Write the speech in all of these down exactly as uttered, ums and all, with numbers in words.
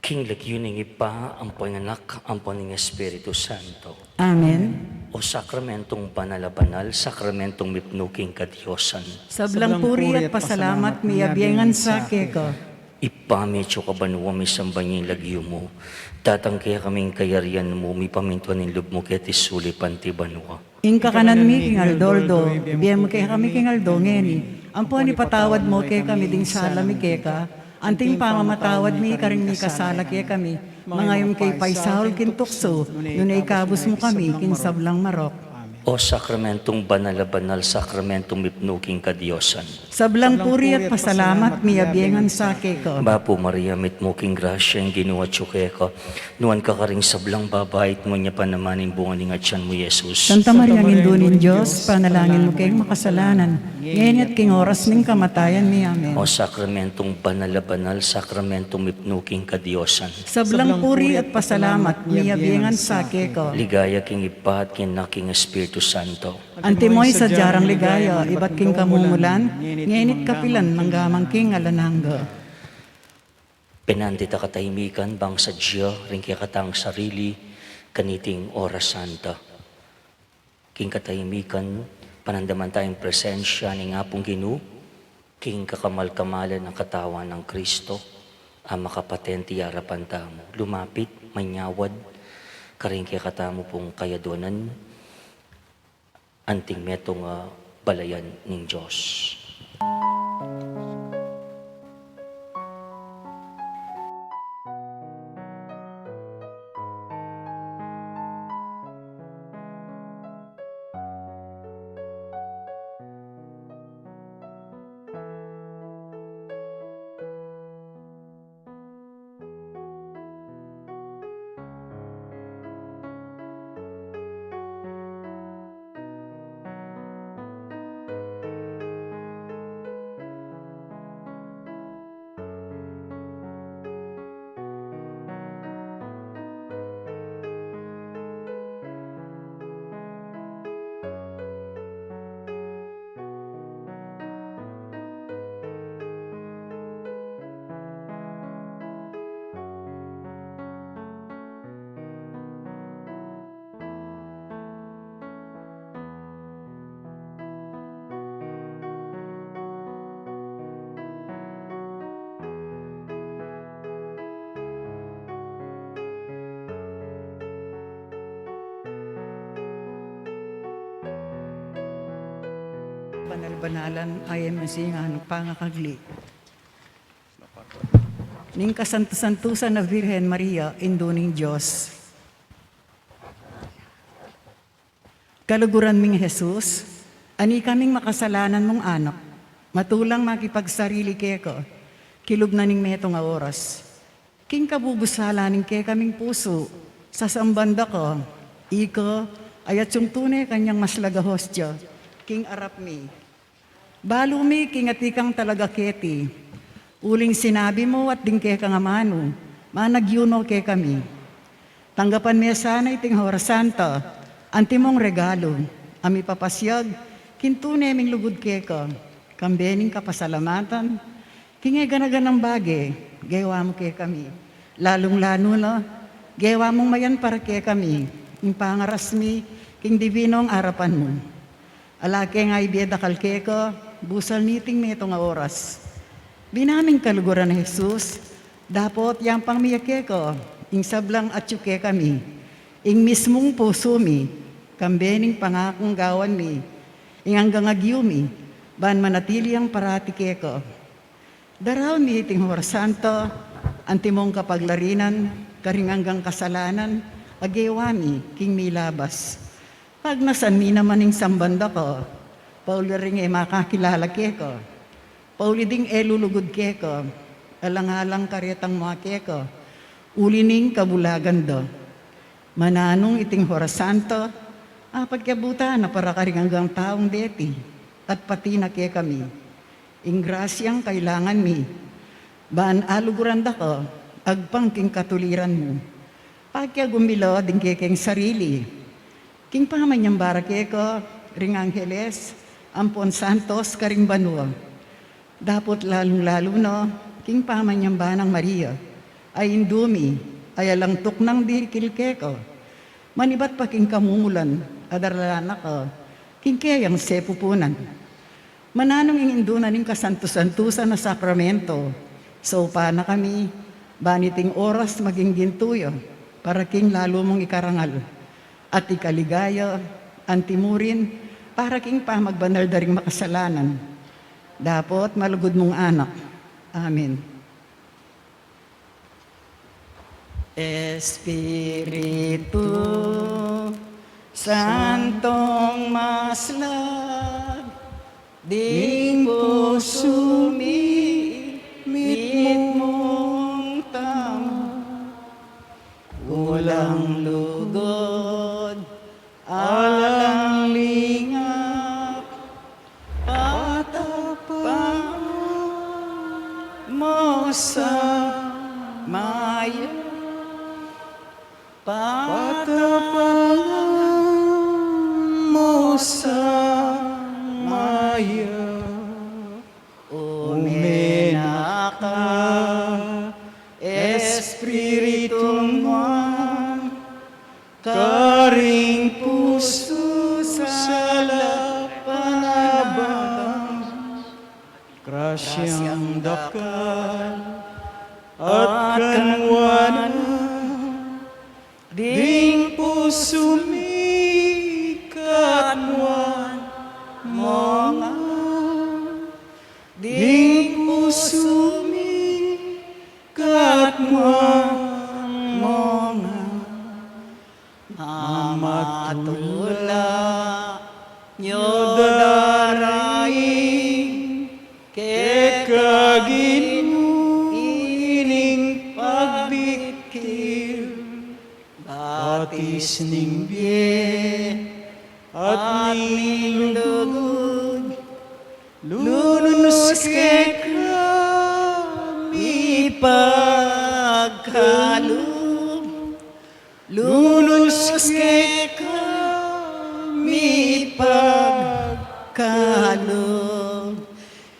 King lagyu ning Ibpa, ampo ning Anak, ampo ning Espiritu Santo. Amen. O sakramentong banal a banal, sakramentong mipnu king kadiosan. Sablang puri at pasalamat mi abie ngan sa keka. Ibpa mi, atsu ka banua, misamban ya ing lagyu mu. Datang kekami ing kayarian mu, mipamintuan ing lub mu keti sulip anti banua. Ing kakanan mi king aldo-aldo, ibie mu kekami king aldo ngeni. Ampon ipatawad mu kekami ding sala mi keka, anti ing pamamatawad mi karing mikasala kekami. Manga e mu ke paisaul king tuksu, nune ikabus mu kami king sablang marok. O sakramentong banal a banal, sakramentong mipnu king kadiosan. Sablang puri at pasalamat mi abie ngan sa keka. Bapu Maria, mitmu ka king grasya, ing Ginu atyu keka. Nuan ka karing sablang babai, at nuan ya pa naman ing bunga ning atian mu, Jesus. Santa Maria, Indu ning Dios, ipanalangin mu keng makasalanan, ngeni at king oras ning kamatayan mi. Amen. O sakramentong banal a banal, sakramentong mipnu king kadiosan. Sablang puri at pasalamat mi abie ngan sa keka. Ligaya king Ibpa, at king Anak, king Espiritu Santo. Antimo ing sadya rang ligaya ibat king kamumulan, ngeni at kapilan, mangga man king alang angga. Penandi ta katahimikan, bang sadya ring kekatang sarili kaniting oras santa. King katahimikan, panandaman ta ing presensya ning Apung Ginu, king kakamal-kamalan a katawan nang Kristo, a makapatenti arapan tamu. Lumapit, manyawad karing kekatamu pung kayaduanan, anting metung a balayan ning Dios. Banal-banalan a ing masingan a pangakagli ning kasantu-santusan a Virgen Maria, Indu ning Dios. Kaluguran ming Jesus, ani kaming makasalanan mung anak, matulang makipagsarili keka kilub na ning metung a oras. King kabubusala ning kekaming pusu, sasamban da ka, ika, a atiu kang tune kanyang maslag a hostia king arap mi. Balu mi king atiu kang talaga keti, uling sinabi mu at ding kekang amanu, managyu no kekami. Tanggapan me sana iting horas santa, antimong regalu, a mipapasiag king tune ming lugud keka, kambe ning kapasalamatan king e gana-ganang bage gewa mu kekami, lalung-lalu na gewa mung mayan para kekami ing pangaras mi king dibinung arapan mu. Ala ke ngan ibie dakal keka busal niting metung a oras. Binang mi kaluguran a Jesus, dapot yampang mi ya keka ing sablang atiu kekami, ing mismung pusu mi, kambe ning pangakung gawan mi ing anggang agyu mi, ban manatili yang parati keka. Daraun mi iting horas santa, antimong kapaglarinan karing anggang kasalanan a gewa mi king milabas. Pagnasan mi naman ing samban da ka, pauli ring e makakilala keka, pauli ding e lulugud keka, alang-alang karetang mua keka, uli ning kabulagan da. Mananu iting horas santa, apagkiabutan na para karing anggang taung deti, at pati na kekami. Ing grasyang kailangan mi, ban aluguran da ka agpang king katuliran mu. Pakiagumila ding kekeng sarili king pamanyamba ra keka ring angeles ampon santos karing banua, dapot lalung-lalu na king pamanyamba nang Maria, a Indu mi, a alang tuknang dikil keka, manibat pa king kamumulan a daralan na ka king keyang sepupunan. Mananung ing Indu na ning kasantu-santusan a sakramento, saupan na kami, ban iting oras maging gintu ya para king lalu mung ikarangal at ikaligaya, anti mu rin para king pamagbanal da ring makasalanan. Dapot malugud mung anak. Amen. Espiritu Santong maslag, ding pusu mi mitmung tama, ulang lugud, alang lingap, patapangan mu sa mayap. Patapangan mu sa mayap. Ume na ka, Espiritu Nuan, karing pusu sa lapanaban. Grasyang dakal at kanwanan, ding pusu mi katmuan mu nga. Ding pusu mi katmuan mu nga. Mamatula nyo daraing keka Ginu ining pagbitkil, batis ning bie at ning lugud, lunus keka mi pagkalub. Lunus keka mi pagkalub,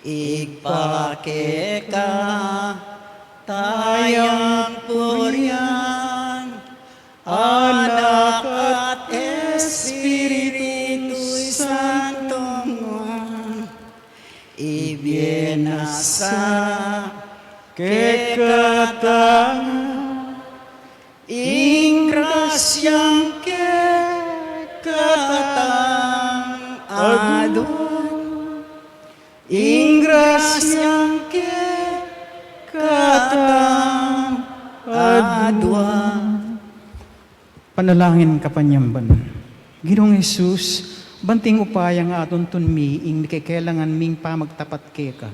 ibpa keka tayang purian, Anak at Espiritu Santo, ibie na sa kekatang. Ing grasyang kekatang aduan. Ing grasyang kekatang aduan. Panalangin kapanyamban. Ginung Jesus, banting upayang atuntun mi ing mikekelangan ming pamagtapat keka.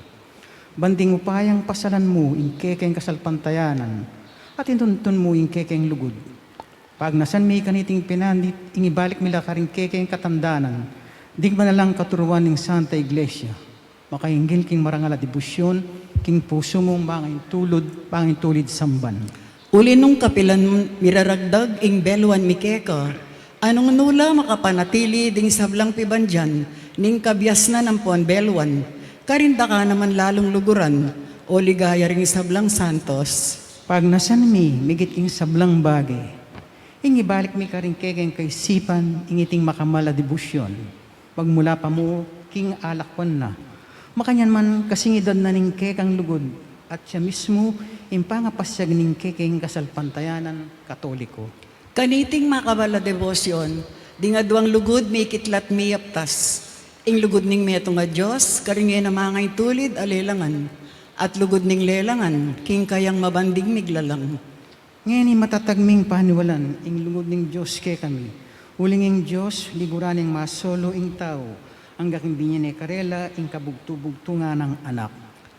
Banting upayang pasalan mu ing kekeng kasalpantayanan, at ituntun mu ing kekeng lugud. Pagnasan mi kaniting pinandit, ing ibalik mi la karing kekeng katandanan, digman na lang katuruan ning Santa Iglesia, makainggil king marangal a debosyon, king pusu mung mangintulud, mangintulid samban. Uli nung kapilan miraragdag ing beluan mi keka, anung nu la makapanatili ding sablang pibandian ning kabiasnan ampon beluan, karin da ka naman lalung luguran, o ligaya ring sablang santos. Pagnasan mi, migit king sablang bage, ing ibalik mi karing kekeng kaisipan, ing iting makamal a debosyon. Magmula pa mu king alakwan na. Makanyan man kasingid na ning kekang lugud, at siya mismu ing pangapasyag ning kekeng kasalpantayanan Katoliko. Kaniting makamal a debosyon, ding aduang lugud mikitlat miyaptas. Ing lugud ning metung a Dios, karing e na mangintulid a lelangan, at lugud ning lelangan, king kayang mabanding miglalang. Ngeni matatag ming paniwalan ing lugud ning Dios kekami, uling ing Dios liguran neng masolu ing tau, angga king binye ne karela ing kabugtu-bugtungan nang Anak.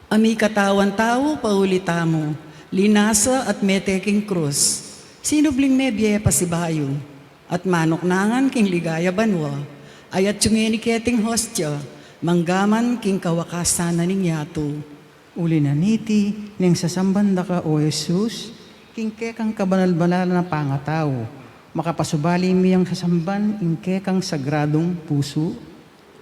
A mikatawan tau pauli tamu, linasa at mete king krus, sinubling mebie pasibayu, at manuknangan king ligaya banua, ayat yu ngeni keting hostia, manggaman king kawakasan na ning yatu. Uli na niti, neng sasamban da ka, O Jesus, king kekang kabanal-banalan a pangatau, makapasubali mi yang sasamban ing kekang sagradung pusu.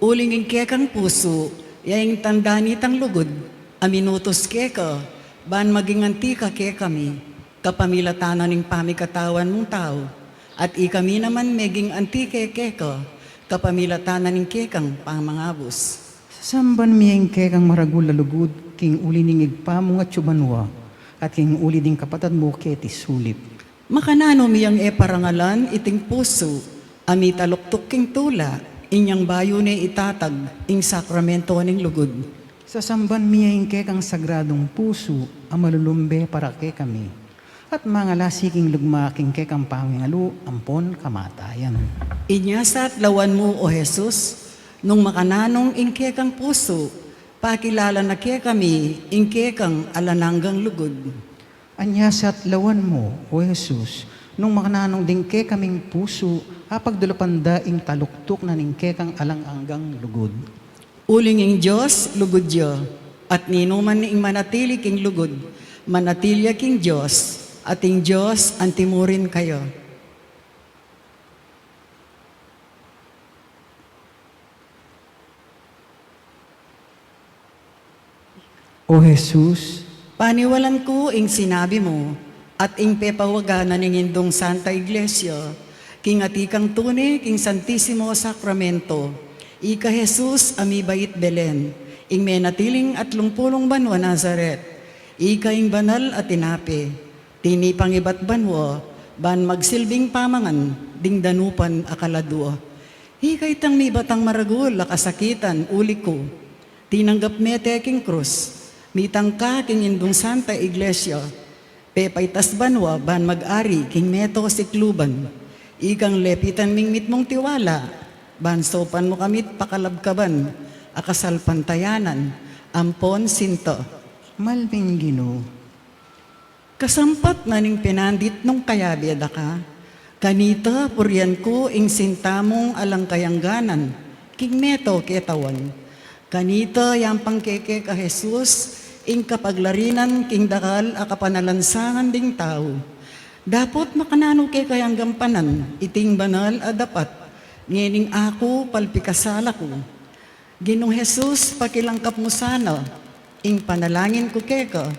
Uling ing kekang pusu, ya ing tanda nitang lugud, a minutus keka, ban maging anti ka kekami. kapamilatan na ning pamikatawan mung tau, at ikami naman meging anti keka, kapamilatan na ning kekang pamangabus. Sasamban mi ing kekang maragul a lugud, king uli ning Ibpa mung atsu banua, at king uli ding kapatad mu keti sulip. Makananu mi yang e parangalan iting pusu, a mitaluktuk king tula, inyang bayu ne itatag ing sakramento ning lugud. Sasamban mi ing kekang sagradung pusu, a malulumbe para kekami, at mangalasi king lugma king kekang pangingalu ampon kamatayan. Inya sa at lawan mu, O Jesus, nung makananung ing kekang pusu, pakilala na kekami ing kekang alang anggang lugud. Anya sa at lawan mu, O Jesus, nung makananung ding kekaming pusu, apagdulapan da ing taluktuk na ning kekang alang anggang lugud. Uling ing Dios lugud ya, at ninuman ing manatili king lugud, manatili ya king Dios, at ing Dios antimurin kaya. O Jesus, paniwalan ku ing sinabi mu, at ing pepawagan na ning Indung Santa Iglesia, king atin kang tune king Santisimo Sakramento, ika Jesus a mibait Belen, ing menatiling atlung pulung banua Nazaret, ika ing banal a tinape, tinipang ibat banua, ban magsilbing pamangan ding danupan a kaladua. Ika itang mibatang maragul a kasakitan uli ku, tinanggap me te king krus, mitang ka king Indung Santa Iglesia, pepaitas banua ban mag-ari king meto sikluban. Ikang lepitan ming mitmung tiwala, ban saupan mu kamit pakalabkaban a kasalpantayanan ampon sinta. Malming Ginu. Kasampat na ning pinandit nung kayabe da ka, kanita purian ku ing sinta mung alang kayangganan king meto ketawan. Kanita yampang keka Jesus ing kapaglarinan king dakal a kapanalansangan ding tau. Dapot makananu ke kayang gampanan iting banal a dapat, ngening aku palpikasala ku. Ginung Jesus, pakilangkap mu sana ing panalangin ku keka.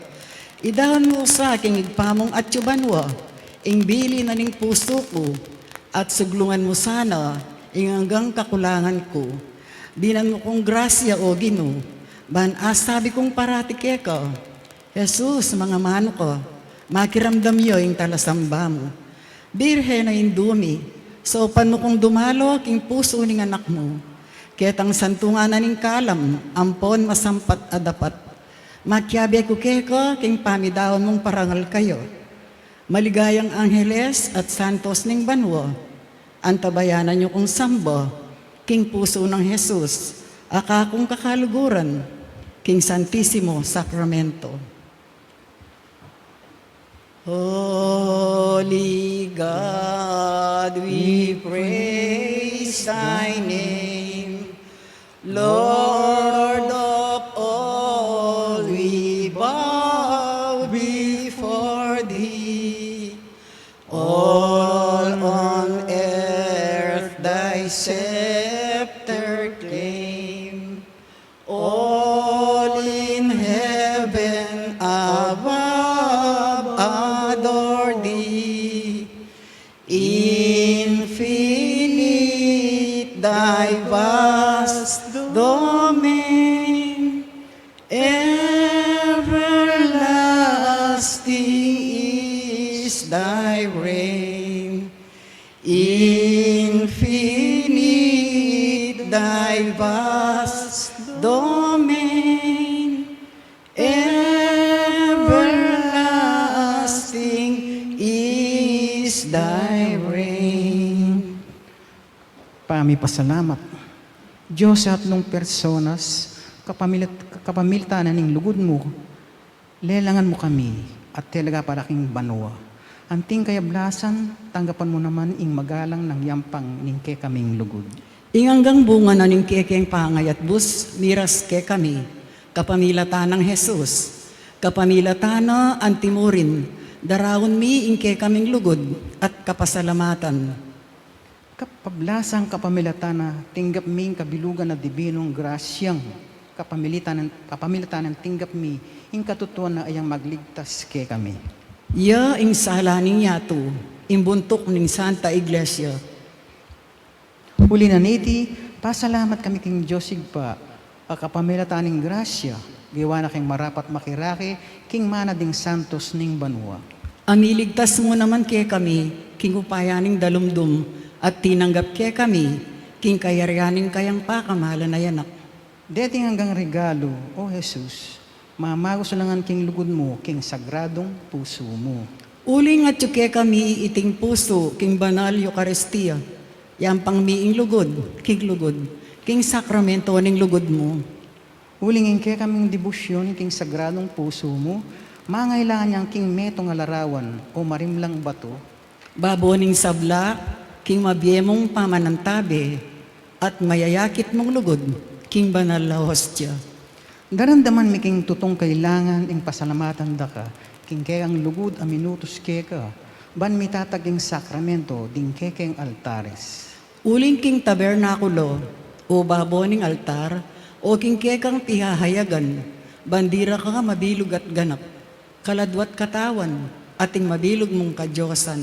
Idaun mu sa king Ibpa mung atsu banua ing bili na ning pusu ku, at suglungan mu sana ing anggang kakulangan ku. Dinan mu kung grasya, O Ginu, ban asabi kung parati keka, Jesus, mangamanu ka, makiramdam ya ing talasamba mu. Birhen a Indu mi, saupan mu kung dumalo king pusu ning Anak mu, ketang santungan na ning kalam ampon masampat a dapat. Makiabe ku keka king pamidaun mung parangal kaya. Maligayang angeles at santos ning banua, antabayanan yu kung samba king pusu nang Jesus a kakung kakaluguran king Santisimo Sakramento. Holy God, we praise thy name. Lord of all, we bow before thee. All on earth thy scepter claim. All in heaven above adore thee. Infinite thy vast domain, everlasting is thy reign. Infinite thy vast domain, everlasting is thy reign. Pamipasalamat. Dios a atlung personas, kapamilit-, kapamilatan ning lugud mu, lelangan mu kami, at tela ka para king banua. Anting kayablasan, tanggapan mu naman ing magalang nang yampang ning kekaming lugud. Ing anggang bunga na ning kekeng pangayatbus, miras kekami, kapamilatan nang Jesus, kapamilatan na antimurin, daraun mi ing kekaming lugud at kapasalamatan. Kapablasang kapamilatan na, tinggap mi ing kabilugan a dibinung grasyang, kapamilatan, kapamilatan nang tinggap mi ing katutuan a ayang magligtas kekami. Iya ing sala ning yatu, ing buntuk ning Santa Iglesia. Uli na niti, pasalamat kami king Dios Ibpa, a kapamilatan ning grasya, ginawa na keng marapat makirake king mana ding santos ning banua. A miligtas mu naman kekami king upaya ning dalumdum, at tinanggap kekami king kayarian ning kayang pakamalan a Anak. Deting anggang regalu, O Jesus, mamagus la ngan king lugud mu king sagradung pusu mu. Uling atyu kekami iting pusu king banal Eukaristia, yampang mi ing lugud king lugud king sakramento ning lugud mu. Uling ing kekaming debosyon king sagradung pusu mu, mangailangan yang king metung a larawan o marimlang batu. Babo ning sabla king mabie mung pamanantabe, at mayayakit mung lugud king banal a hostia. Daramdaman mi king tutung kailangan ing pasalamatan da ka king kekang lugud a minutus keka, ban mitatag king sakramento ding kekeng altares. Uling king tabernakulo, o babo ning altar, o king kekang pihahayagan, ban dira ka mabilug at ganap, kaladwa't katawan, at ing mabilug mung kadiosan.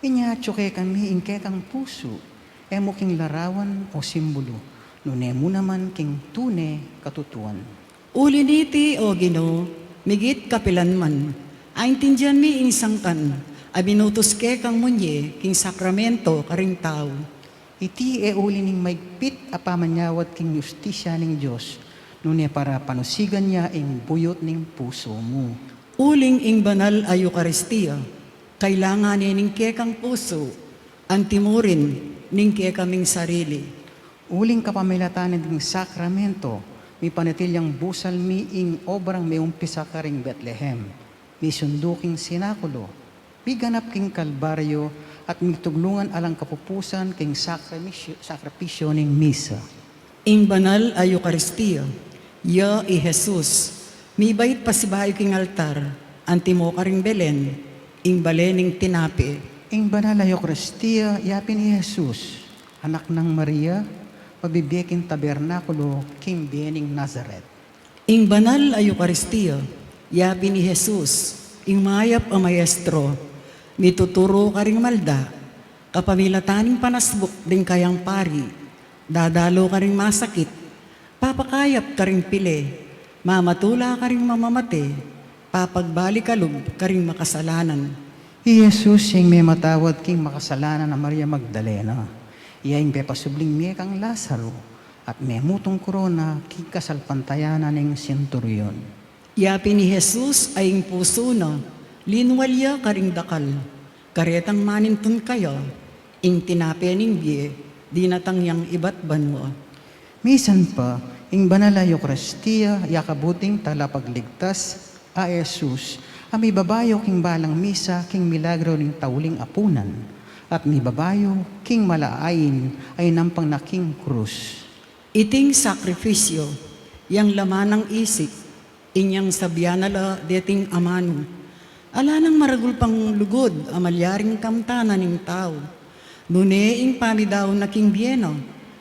Inya atyu kekami ing kekang pusu, e mu king larawan o simbulu, nune mu naman king tune katutuan. Uli niti, O Ginu, migit kapilan man, aintindian mi ing sangkan a minutus kekang munye king sakramento karing tau. Iti e uli ning maigpit a pamanyawad king yustisya ning Dios, nune para panusigan ya ing buyut ning pusu mu. Uling ing banal a Eukaristia, kailangan ne ning kekang pusu, anti mu rin ning kekaming sarili. Uling kapamilatan na ding sakramento, mipanatilyang busal mi ing obrang miumpisa karing Betlehem, misundu king sinakulo, miganap king Kalbaryo, at mituglungan alang kapupusan king sakripisyo, sakripisyo ning misa. Ing banal a Eukaristia, ya i Jesus, mibait pasibayu king altar, antimo karing Belen, ing bale ning tinape. Ing banal a Eukaristia, ya pin i Jesus, anak nang Maria, mabibie king tabernakulo king bie ning Nazaret. Ing banal a Eukaristia, ya pin i Jesus, ing mayap a maestro, mituturu karing malda, kapamilatan ning panasbuk ding kayang pari, dadalu karing masakit, papakayap karing pile, mamatula karing mamamate, papagbalik a lub karing makasalanan. I Jesus ing mematawad king makasalanan a Maria Magdalena, iya ing pepasubling mie kang Lazaro, at memutung korona king kasalpantayanan ning centurion. Ya pin i Jesus a ing pusu na, linwal ya karing dakal, karetang manintun kaya, ing tinape ning bie, dinatang yang ibat banua. Misan pa, ing banal a Eukaristia, ya kabuting talapagligtas, a Jesus, a mibabayu king balang misa king milagro ning tauling apunan, at mibabayu king mala a ain a inampang na king krus. Iting sakrifisyo, yang laman nang isip, inyang sabian na la deting amanu. Ala nang maragul pang lugud a malyaring kamtan na ning tau. Nune ing pamidaun na king bie na,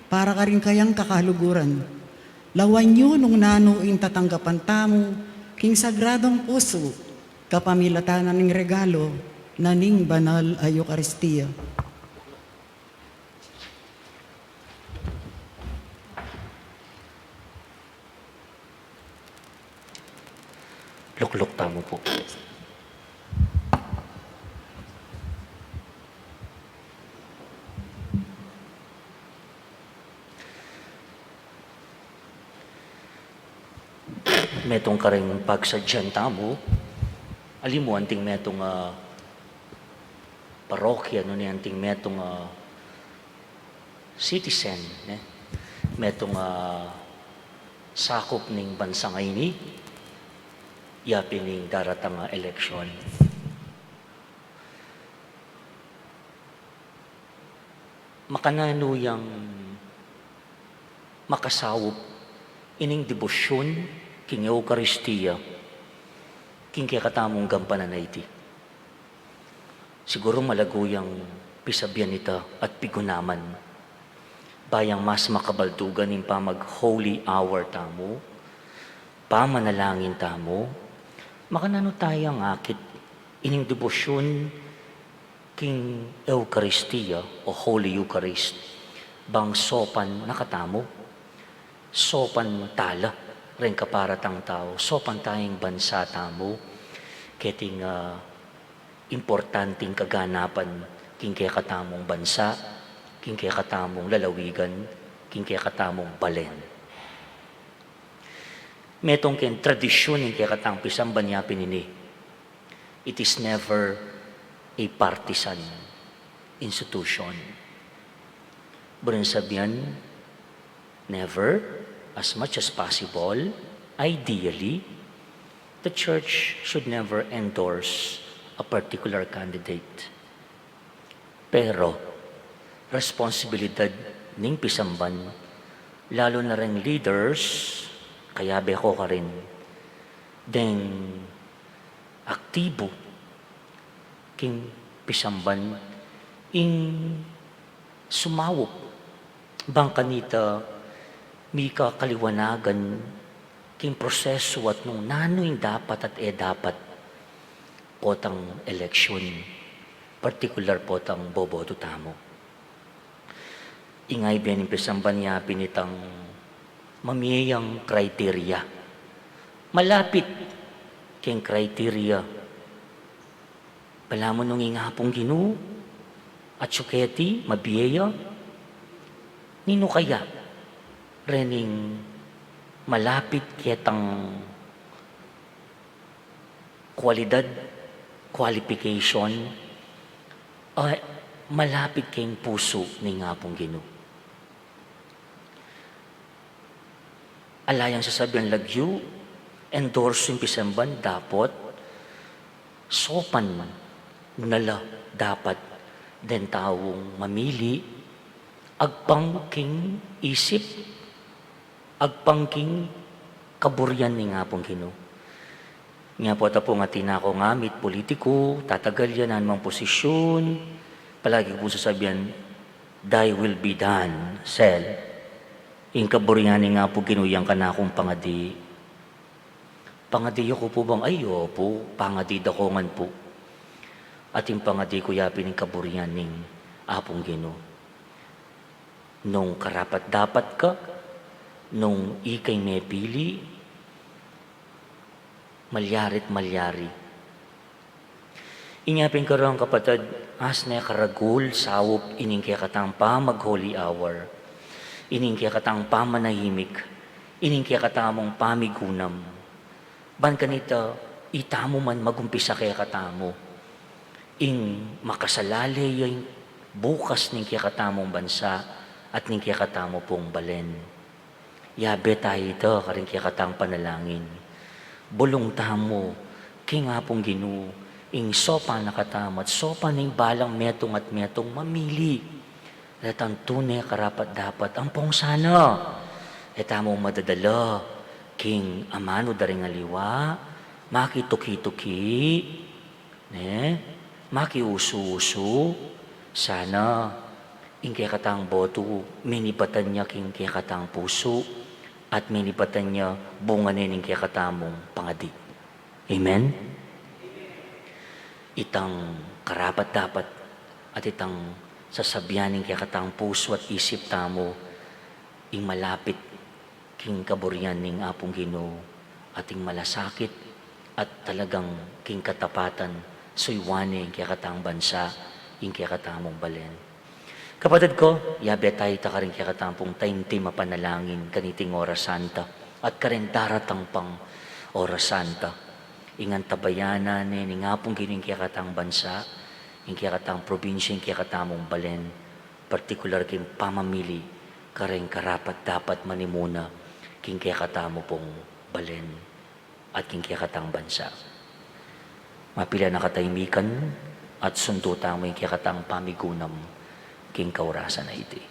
para karing kayang kakaluguran. Lawan yu nung nanu ing tatanggapan tamu, king sagradong pusu, kapamilatan na ning regalo, na ning banal a Eukaristia. Lukluk tamu pu. Metung karing pagsadyan tamu, ali mu anting metung a parokya, nune anting metung a citizen, ne? Metung a sakup ning bansa ngeni, ya pin ing daratang a eleksyon. Makananu yang makasaup ining debosyon king Eukaristia king kekatamung gampanan a iti? Siguru malagu yang pisabian ita at pigunaman. Ba yang mas makabaldugan ing pamag-holy hour tamu, pamanalangin tamu, makananu tayang akit Ining debosyun king Eukaristia o Holy Eucharist, bang sopan na katamu, sopan tala ring kaparatang tau, sopan tala ing bansa tamu, keting, ah, importanting kaganapan king kekatamung bansa, king kekatamung lalawigan, king kekatamung balen. Metung keng tradisyun ing kekatang pisamban ya pin ini. It is never a partisan institution. Buring sabian, never, as much as possible, ideally, the church should never endorse a particular candidate. Pero, responsibilidad ning pisamban, lalu na ring leaders, kayabe ko karin, deng aktibu king pisamban, ing sumaup, bang kanita mika kaliwanagan king prosesu at nung nanu ing dapat at e dapat potang eleksyon, partikular potang boboto tamu. Ing aibe ning pisamban ya pin itang mamie yang criteria. Malapit keng criteria. Balamu nung ing Apung Ginu atyu keti, mabie ya, ninu kaya rening malapit ketang kwalidad, qualification, a malapit keng pusu ning Apung Ginu. Ala yang sasabian lagyu, endorse ing pisamban, dapot sopan na la dapat deng taung mamili, agpang king isip, agpang king kaburian ning Apung Ginu. Nya pu, atin pu, atin aku ngamit politiku, tatagal ya, nanumang posisyun, palagi ku pung sasabian, "Thy will be done, Sel." Ing kaburian ning Apung Ginu yang kanakung pangadi. Pangadi ya ku pu bang? Ay, opu, pangadi da ku ngan pu. Atin pangadi ku ya pin ing kaburian ning Apung Ginu. Nung karapat-dapat ka, nung ika ing mepili, malyari't malyari. Inya pin karin, kapatad, as ne karagul saup ining kekatang pamag-holy hour, ining kekatang pamanahimik, ining kekatamung pamigunam. Ban kanita, itamu man magumpisa kekatamu ing makasalale ya ing bukas ning kekatamung bansa at ning kekatamu pung balen. Yabe tamu ita karing kekatang panalangin. Bulung tamu king Apung Ginu, ing sopan na katamu at sopan ning balang metung at metung mamili retang tune karapat-dapat. Ampong sana e tamu madadala king amanu da ring aliwa, makituki-tuki, ne, makiusu-usu. Sana ing kekatang botu, menibatan ya king kekatang pusu, at menibatan ya bunga ne ning kekatamung pangadi. Amen? Itang karapat-dapat at itang sasabian ning kekatang pusu at isip tamu, ing malapit king kaburian ning Apung Ginu, at ing malasakit at talagang king katapatan suyuan ne ing kekatang bansa, ing kekatamung balen. Kapatad ku, yabe tamu ita karing kekatang pung taimtim a panalangin kaniting oras santa at karing daratang pang oras santa. Ing antabayanan ne ning Apung Ginu ing kekatang bansa, ing kekatang probinsya, ing kekatamung balen, partikular king pamamili karing karapat-dapat manimuna king kekatamu pung balen at king kekatang bansa. Mapili na kataimikan at sundu tamu ing kekatang pamigunam king kaurasan a iti.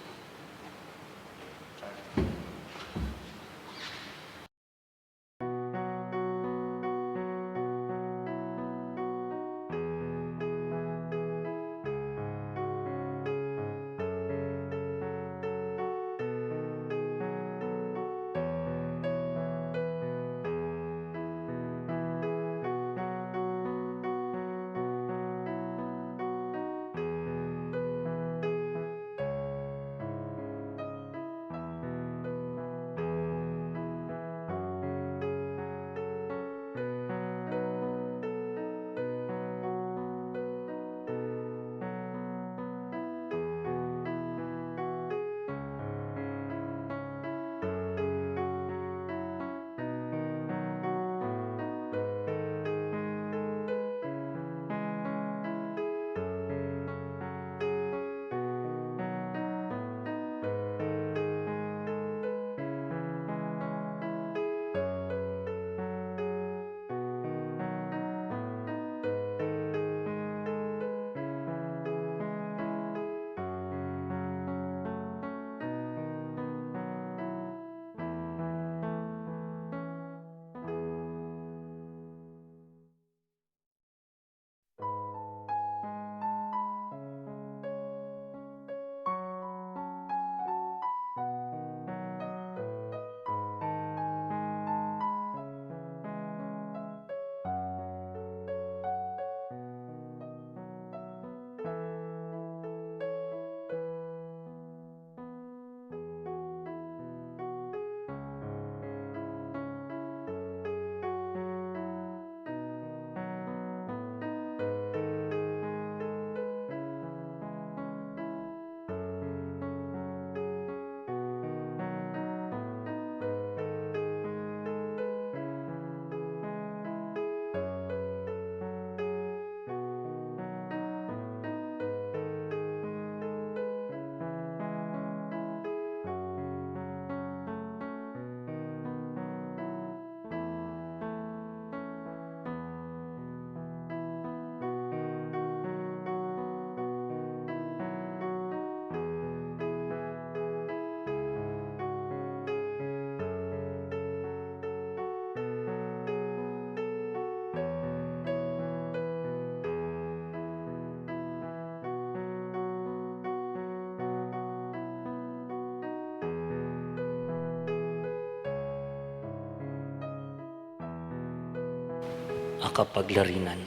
kapaglarinan.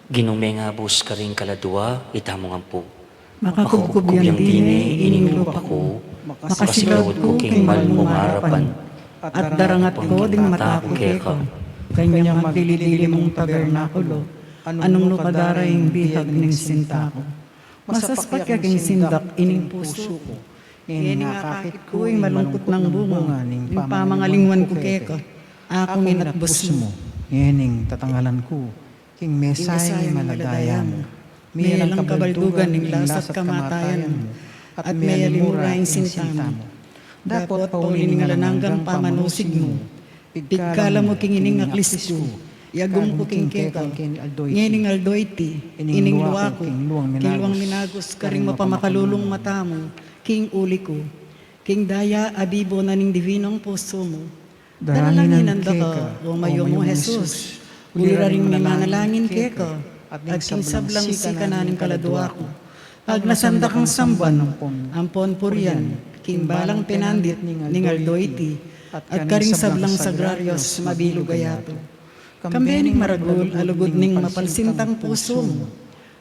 Ginu, mengabus karing kaladua, itamu ngan pu. Makakubkub yang dine ining lupa ku, makasilaud ku king mal mung arapan, at darangat ku ding mata ku keka. Kanyang magdili-dili mung tabernakulo, anung nu kadara ing bihag ning sinta ku. Masaspat ya king sindak ining pusu ku. Ngening akakit ku ing malungkut nang bunga ning pamangalingwan ku keka, aku nginatbus mu. Ngening tatangalan ku king mesa ing maladaya mu. Melang kabaldugan ing lasa't kamatayan mu, at meyaling mura ing sinta mu. Dapot pauli ning alang anggang pamanusig mu, pigkala mu king ining aklis ku, yagum ku king keka. Ngening aldo iti, ining lua ku, king luang minagus karing mapamakalulung mata mu king uli ku. King daya abibu na ning divinong pusu mu. Dalalanginan da ka, o mayung Jesus, ulira ring mimanalangin keka, at king sablang sikanan ning kaladua ku. Agnasan da kang samban ampon purian king balang penandit ning aldo iti, at karing sablang sagrarios mabilug a yatu. Kambe ning maragul a lugud ning mapalsintang pusu mu.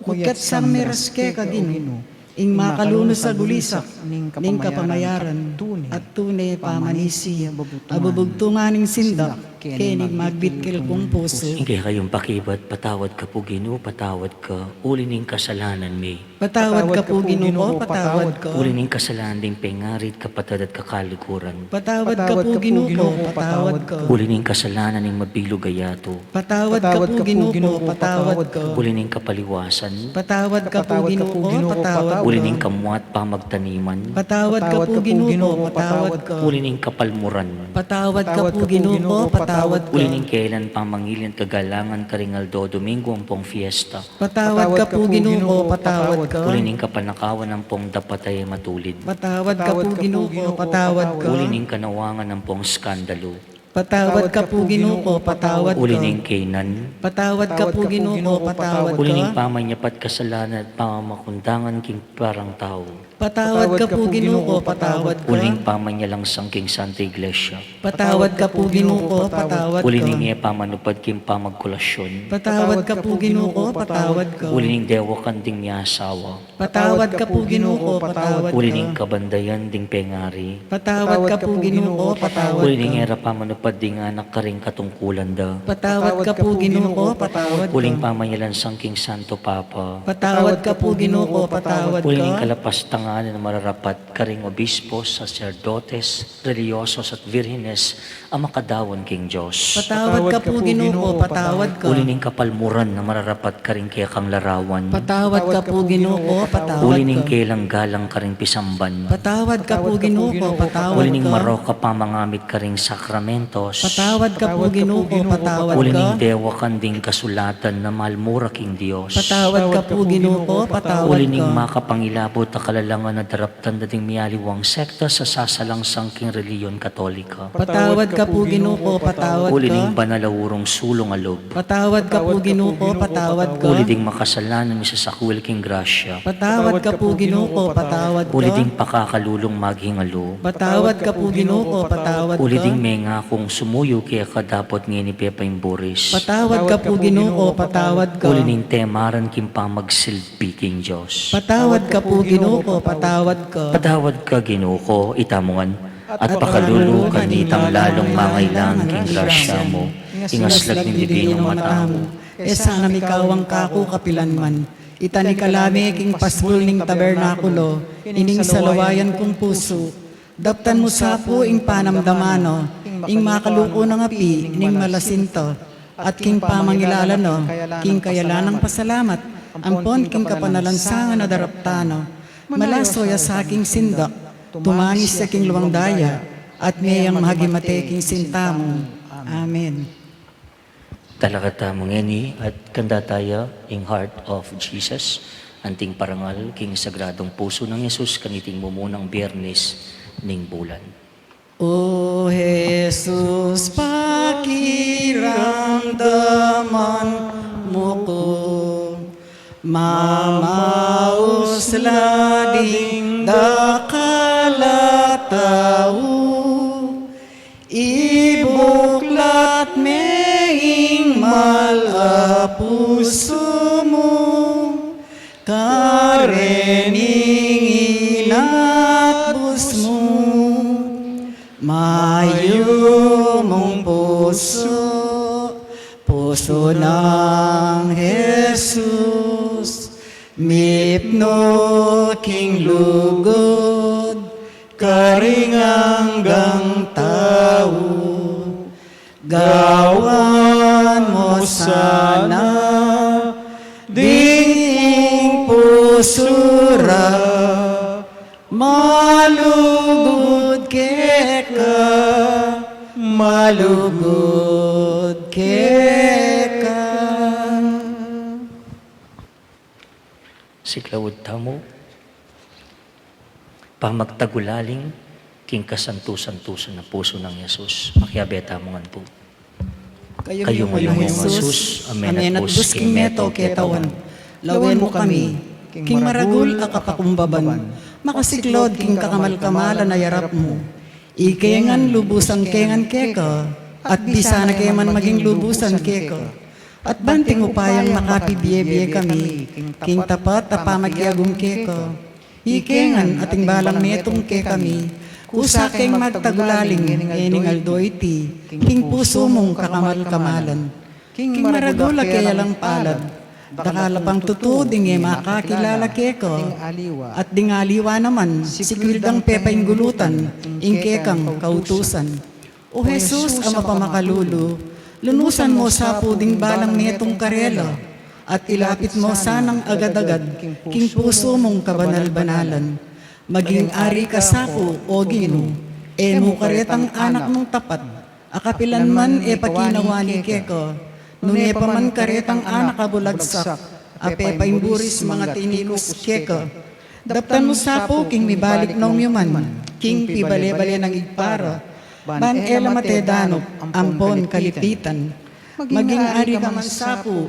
Kukyat sang meras keka, Ginu, ing makalunus a gulisak ning kapamayaran, at tune pamanisi, abubugtungan ning sindak kening magbitkel kung pusu. Ing kekayung pakibat, patawad ka pu, Ginu, patawad ka, uli ning kasalanan mi. Patawad ka pu, Ginu ko, patawad ka. Uli ning kasalanan ding pengari at kapatad at kakaluguran. Patawad ka pu, Ginu ko, patawad ka. Uli ning kasalanan ning mabilug a yatu. Patawad ka pu, Ginu ko, patawad ka. Uli ning kapaliwasan. Patawad ka pu, Ginu ko, patawad ka. Uli ning kamuat pamagtaniman. Patawad ka pu, Ginu ko, patawad ka. Uli ning kapalmuran. Patawad ka pu, Ginu ko, patawad ka. Uli ning kelan pamangilin at kagalangan karing aldo, Domingo ampong fiesta. Patawad ka pu, Ginu ko, patawad ka. Uli ning kapanakawan ampong dapat a e matulid. Patawad ka pu, Ginu ko, patawad ka. Uli ning kanawangan ampong skandalu. Patawad ka pu, Ginu ko, patawad ka. Uli ning kainan. Patawad ka pu, Ginu ko, patawad ka. Uli ning pamanyapat kasalanan at pamamakundangan king parang tau. Patawad ka pu, Ginu ko, patawad ka. Uli ning pamanyalangsang king Santa Iglesia. Patawad ka pu, Ginu ko, patawad ka. Uli ning e pamanupad king pamagkulasyon. Patawad ka pu, Ginu ko, patawad ka. Uli ning dewakan ding miasawa. Patawad ka pu, Ginu ko, patawad ka. Uli ning kabandayan ding pengari. Patawad ka pu, Ginu ko, patawad ka. Uli ning e ra pamanupad ding anak karing katungkulan da. Patawad ka pu, Ginu ko, patawad ka. Uli ning pamanyalansang king Santo Papa. Patawad ka pu, Ginu ko, patawad ka. Uli ning kalapastangan a mararapat karing obispo, saserdotes, relihiyosos at virhenes a makadaun king Dios. Patawad ka pu, Ginu ko, patawad ka. Uli ning kapalmuran a mararapat karing kekang larawan. Patawad ka pu, Ginu ko, patawad ka. Uli ning kelang galang karing pisamban. Patawad ka pu, Ginu ko, patawad ka. Uli ning marok a pamangamit karing sakramentos. Patawad ka pu, Ginu ko, patawad ka. Uli ning dewakan ding kasulatan a malmura king Dios. Patawad ka pu, Ginu ko, patawad ka. Uli ning makapangilabut a kalalangan a daraptan da ding mialiwang sekta a sasalangsang king relihiyon Katolika. Patawad ka pu, Ginu ko, patawad ka. Uli ning banal a urong sulung a lub. Patawad ka pu, Ginu ko, patawad ka. Uli ding makasalanan a misasakwil king grasya. Patawad ka pu, Ginu ko, patawad ka. Uli ding pakakalulung maghingalu. Patawad ka pu, Ginu ko, patawad ka. Uli ding mengakung sumuyu keka dapot ngeni pe pa ing buris. Patawad ka pu, Ginu ko, patawad ka. Uli ning temaran king pamagsilbi king Dios. Patawad ka pu, Ginu ko, patawad ka. Patawad ka, Ginu ko, itamu ngan, at pakalulu kanitang lalung mangailangan king grasya mu. Ing aslag ning dibinong mata mu, e sana mikawang kaku kapilan man. Itani ka la me king pasbul ning tabernakulo ining salawayan kung pusu. Daptan mu sa pu ing panamdaman na ing makaluku nang api ning malasinta, at king pamangilala na king kayalan nang pasalamat ampon king kapanalansangan a daraptan na. Malaso ya sa king sindak, tumangis ya king luang daya, at meyang mahagimate king sinta mu. Amen. Talakad tamu ngeni at kandata ya ing Heart of Jesus, anting parangal king Sagradong Pusu nang Jesus kaniting mumunang Biyernes ning bulan. O Jesus, pakiramdaman mu ku, mamaus la ding dakal a tau. Ibuklat me ing mal a pusu mu, kareng inatbus mu, mayumung pusu, pusu nang Jesus, mipnu king lugud, karing anggang tau. Gawan mu sana ding ing pusu ra malugud keka, malugud keka. Siklaud tamu. Pamagtagulaling king kasantu-santusan a pusu nang Jesus. Makiabe tamu ngan pu. Kayung mu, Jesus, a menatbus king meto ketawan, lawen mu kami king maragul a kapakumbaban, makasiklaud king kakamal-kamalan a yarap mu. Ike ngan lubusan ke ngan keka, at bisa na ke man maging lubusan keka. At ban king upayang makapibie-bie kami king tapat a pamakiagum keka, ike ngan ating balang metung kekami, kusa keng magtagulaling ngening aldo iti king pusu mung kakamal-kamalan. King maragul a keyalang palad, dakal a pang tutu ding e makakilala keka, at ding aliwa naman sikwil dang pepainggulutan ing kekang kautusan. O Jesus a mapamakalulu, lunusan mu sa pu ding balang metung karela, at ilapit mu sanang agad-agad king pusu mung kabanal-banalan. Maging ari ka sa pu, o Ginu, e mu karetang anak mung tapat a kapilan man e pakinawa ne keka, nune pa man karetang anak a bulagsak a pepaimburis mangatinikus keka. Daptan mu sa pu king mibalik nong yuman king pibale-bale nang Ibpa ra, ban e la mate danup ampon kalipitan. Maging ari ka man sa pu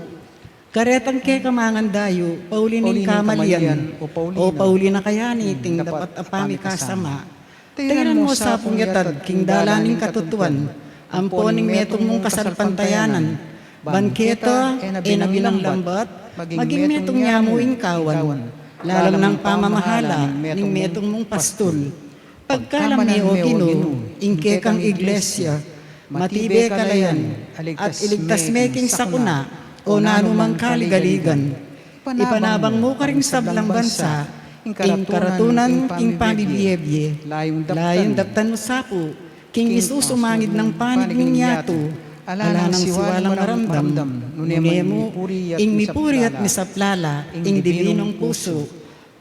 karetang keka mangandayu pauli ning kamalian o pauli na kayani king dapat a pamikasama. Tairan mu sa pung yatad king dalan ning katutuan ampon ning metung mung kasalpantayanan, ban keta e na binanglambat maging metung ya mu ing kawan, lalam nang pamamahala ning metung mung pastul. Pagkalam me, o Ginu, ing kekang iglesia, matibe kalayan, at iligtas me king sakuna o nanumang kaligaligan. Ipanabang mu karing sablang bansa ing karatunan ing pamibie-bie. Layun daptan mu sa pu king isusumangid nang panig ning yatu, ala nang siwalang maramdam, nune mu ing mipuri at misaplala ing dibinung pusu,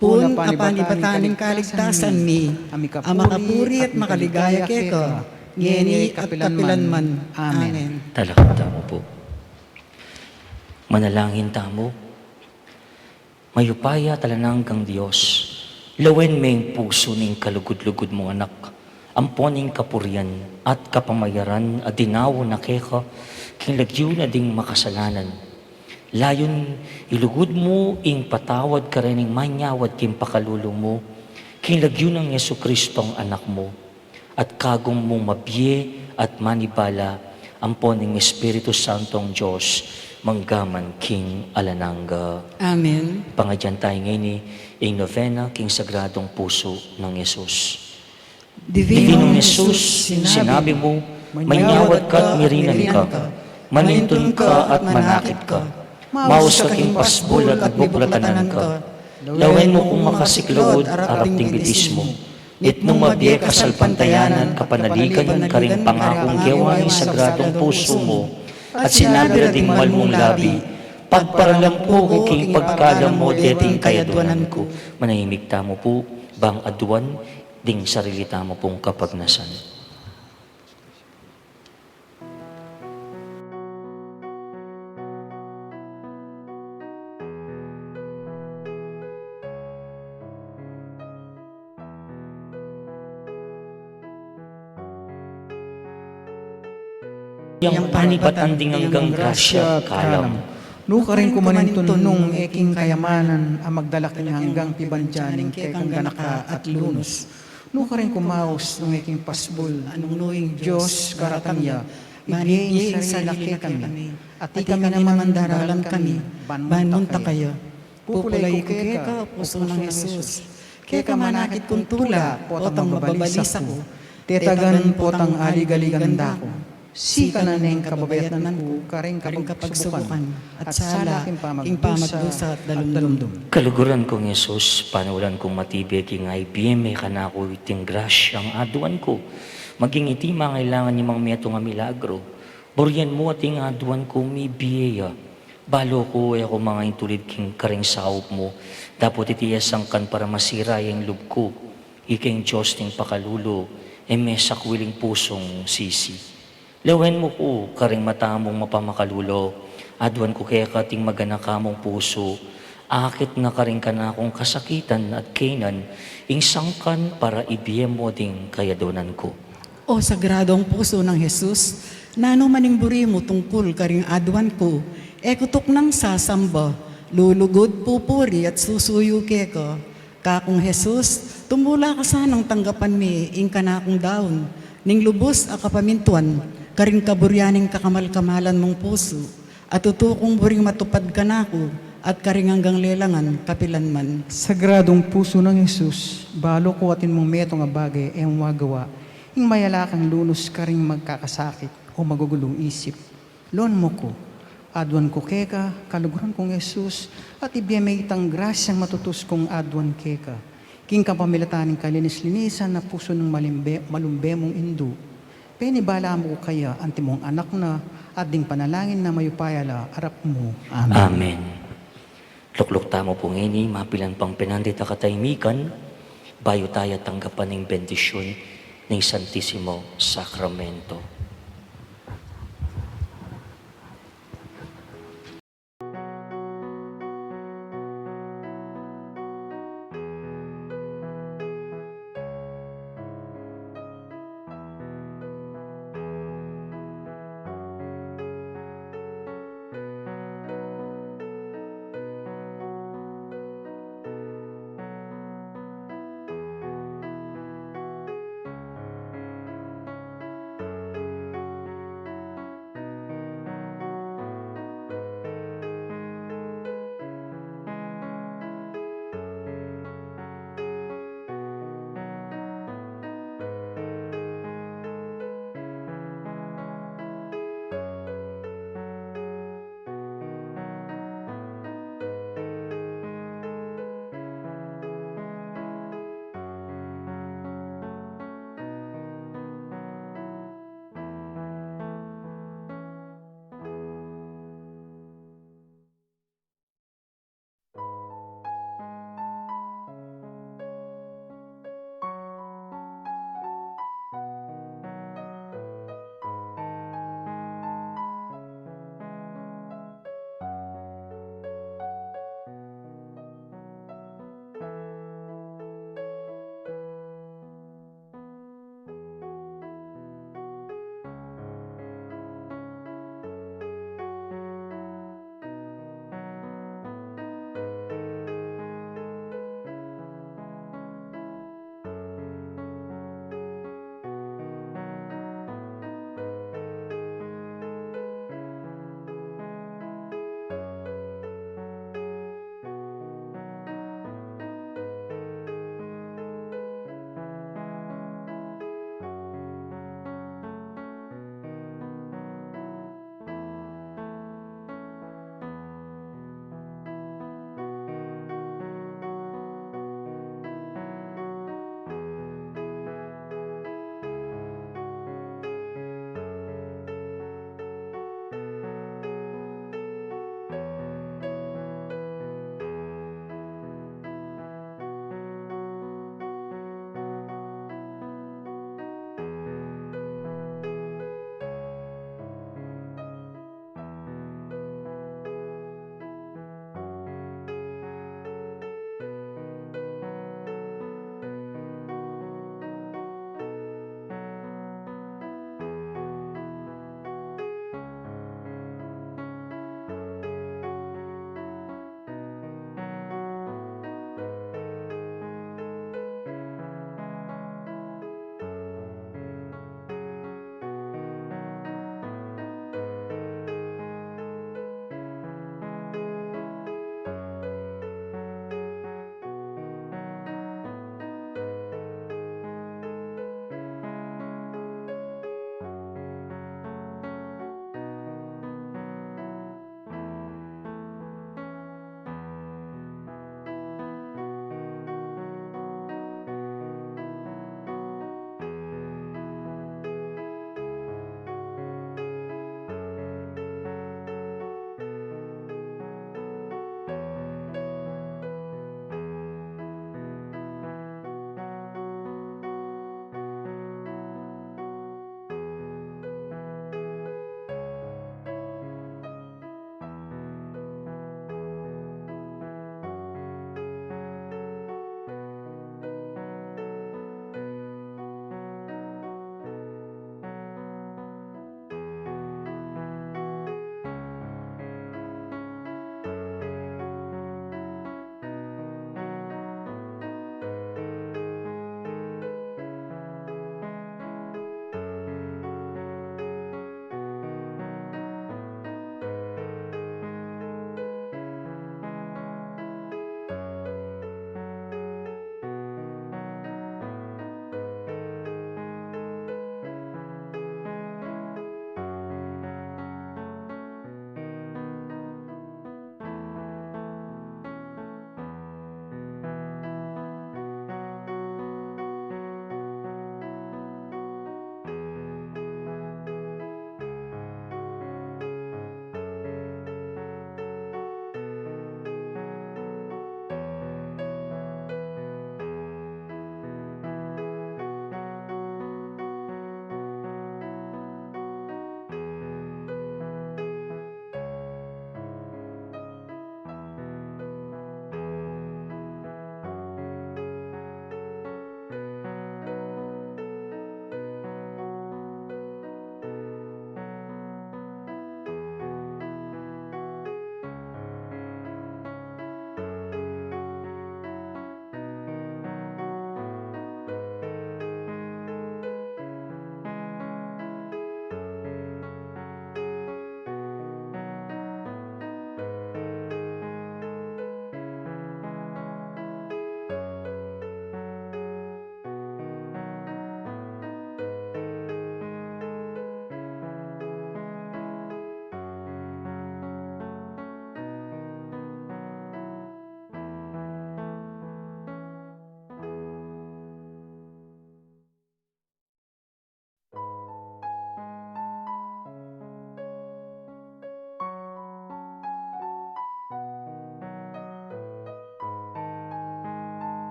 pun a panibatan ning kaligtasan mi, a makapuri at makaligaya keka ngeni at kapilan man. Amen. Talakad tamu pu. Manalangin tamu. Mayupaya at alang anggang Dios, lawen me ing pusu ning kalugud-lugud mung Anak, ampon ing kapurian at kapamayaran a dinaun na keka king lagyu na ding makasalanan. Layun ilugud mu ing patawad karening manyawad king pakalulu mu, king lagyu nang Jesucristong Anak mu, at kagum mung mabie at manibala, ampon ning Espiritu Santong Dios, manggaman king alang angga. Amen. Pangadyan tamu ngeni ing novena king Sagradong Pusu nang Jesus. Divinong Jesus, sinabi mu, manyawad ka at mirinan ka, manintun ka at manakit ka, maus ka king pasbul at buklatanan ka. Lawen mu kung makasiklaud arap ding bitis mu. Itmu mung mabie kasalpantayanan, kapanaligan karing pangakung gewa ning Sagradong Pusu mu, at sinabi ra ding mal mung labi, pagparalan ku king pagkalam mu deting kayadwanan ku. Manahimik tamu pu, bang aduan ding sarili tamu pung kapagnasan. Yang panibatan ding anggang grasya, kalam. Nukarin ku manintun nung e king kayamanan a magdala king anggang pibandian ning kekang ganaka at lunus. Nu karin kumaus nung e king pasbul, nung nu ing Dios karatan ya, ibie ing sarili na kekami, at ikami naman daralan kami, ban munta kaya. Pupulayi ku keka, o pusu nang Jesus, keka manakit kung tula, potang mababalisa ku, tetagan potang aligaligan da ku. Sikanan ne ing kababayatnan ku karing kapagsubukan, at sala king pamagdusa at dalumdum. Kaluguran kung Jesus, panulan kung matibe king ibie me kanaku iting grasyang aduan ku. Maging iti mangailangan ya mang metung a milagro, burian mu at ing aduan ku mibie ya. Balu ku e ku mangaintulid king karing saup mu, dapot iti e sangkan para masira ya ing lub ku. Ika ing Dios ning pakalulu, e me sakwil ing pusung sisi. Lawen mu ku karing mata mung mapamakalulu, aduan ku keka ating maganaka mung pusu, akit na karing kanakung kasakitan at kainan ing sangkan para ibie mu ding kayaduanan ku. O sagradong pusu nang Jesus, nanu man ing buri mu tungkul karing aduan ku, e ku tuknang sasamba, lulugud, pupuri at susuyu keka. Kakung Jesus, tumula ka sanang tanggapan mi ing kanakung daun ning lubus a kapamintuan karing kaburian ning kakamal-kamalan mung pusu, at tutu kung buring matupad kanaku at karing anggang lelangan kapilan man. Sagradung pusu nang Jesus, balu ku atin mung metung a bage e mu magawa, ing mayala kang lunus karing magkakasakit o magugulung isip. Loan mu ku, aduan ku keka, kaluguran kung Jesus, at ibie me itang grasyang matutus kung aduan keka. King kapamilatan ning kalinis-linisan a pusu ning malimbe-, malumbe mung indu. Penibala mu ku kaya antimong anak na, at ding panalangin na mayupaya la arap mu. Amen. Amen. Lukluk tamu pu ngeni, mapilan pang penandit a katahimikan, bayu taya tanggapan ing bendisyun ning Santisimo Sakramento.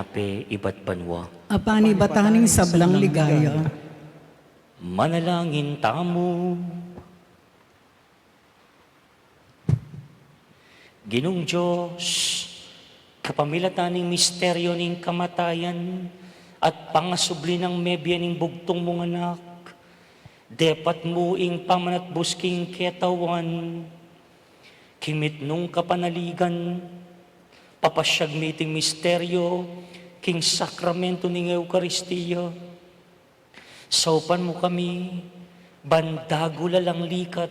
pe ibat banua. Apan ibatan ing sablang ligaya. Manalangin tamu. Ginung Dios, kapamilatan ning misteryo ning kamatayan at pangasubli nang mebie ning bugtung mung anak, depat mu ing pamanatbus king ketawan, king mitmung kapanaligan, papasiag mi iting misteryo king sakramento ning Eukaristia. Saupan mu kami, ban dagul alang likat,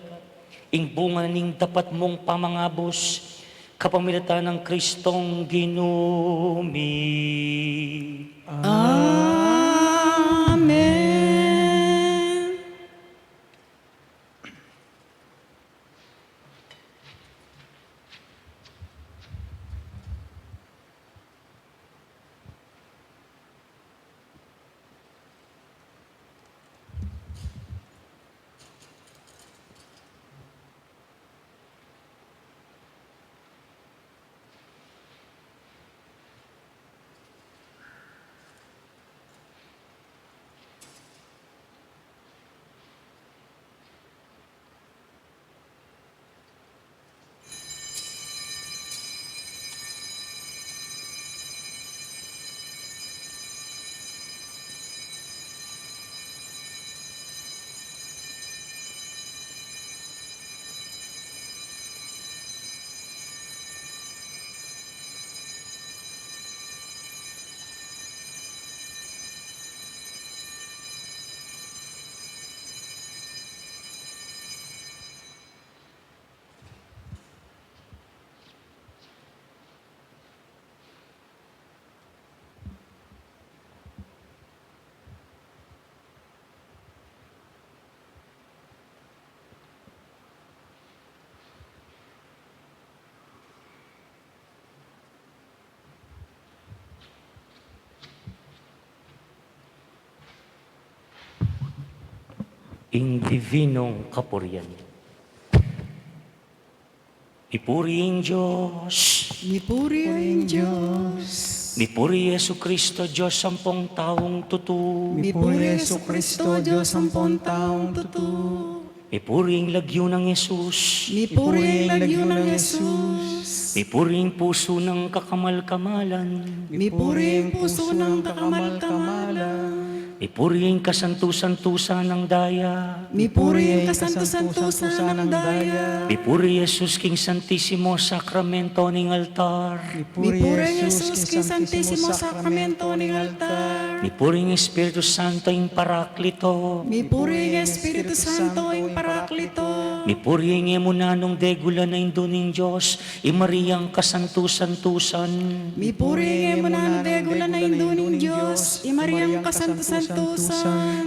ing bunga ning dapat mung pamangabus, kapamilatan nang Kristong Ginu mi. Amen. Ing divinong kapurian. Mipuri ing Dios. Mipuri ing Dios. Mipuri Jesucristo, Dios ampong taung tutu. Mipuri Jesucristo, Dios ampong taung tutu. Mipuri ing lagyu nang Jesus. Mipuri ing lagyu nang Jesus. Mipuri ing pusu nang kakamal-kamalan. Mipuri ing pusu nang kakamal-kamalan. Mipuri ing kasantu-santusan nang daya. Mipuri ing kasantu-santusan nang daya. Mipuri Jesus king Santisimo Sakramento ning altar. Mipuri Jesus king Santisimo Sakramento ning altar. Mipuri ing Espiritu Santo ing Paraklito. Mipuri ing Espiritu Santo ing Paraklito. Mipuri ing e mu nanung degulan a Indu ning Dios, i Mariang kasantu-santusan. Mipuri ing e mu nanung degulan a Indu ning Dios, i Mariang kasantu-santusan.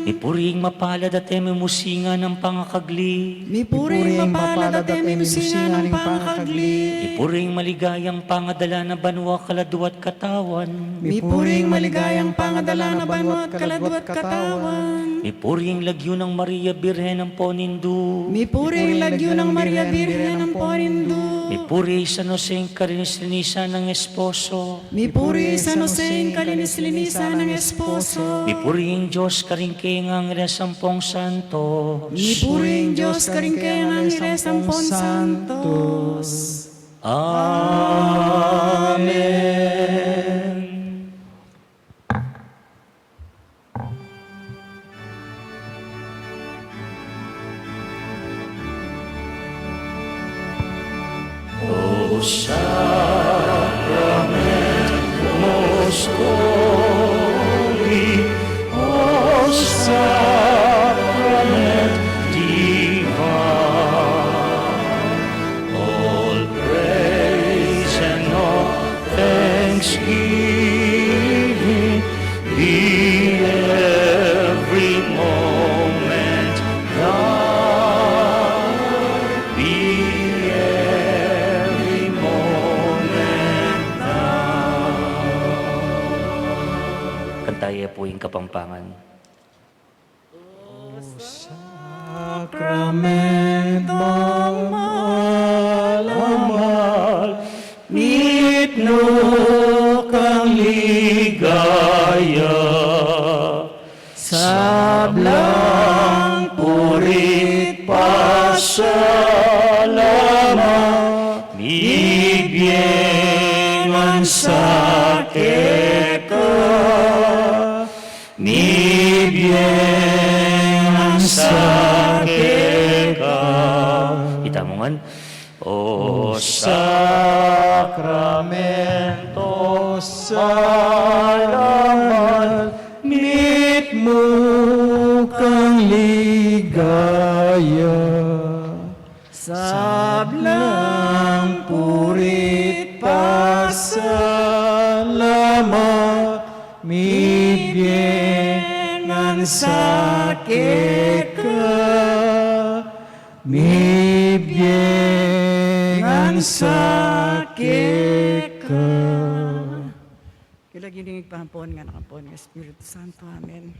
Mipuri ing mapalad at e mu singan a pangakagli. Mipuri ing mapalad at e mu singan a pangakagli. Mipuri ing maligayang pangadala na banua, kaladua at katawan. Mipuri ing maligayang pangadala na banua at kaladua at katawan. Mipuri ing lagyu nang Maria Birhen ampon Indu. Mipuri ing lagyu nang Maria Birhen ampon Indu. Mipuri i San Jose ing kalinis-linisan nang esposo. Mipuri i San Jose ing kalinis-linisan nang esposo. Mipuri ing Dios karing kayang angeles ampong santos. Mipuri ing Dios karing kayang angeles ampong santos. Amen. O Sacrament most holy, O Sacrament divine, all praise and all thanksgiving be every moment thine, be every moment thine. Kantaye pu ing Kapampangan. O Sakramentong mahal a mahal, mitmu kang lig- Kaya sablang puri't pasalamat mibie ngan sa keka, mibie ngan sa keka. Ita mu ngan. O sakramento, salamat mitmu kang ligaya. Sablang puri't pasalamat mibie ngan sa keka, mibie ngan sa keka. Ila ing Ibpa, ampon ing Anak, ampon ing Espiritu Santo. Amen.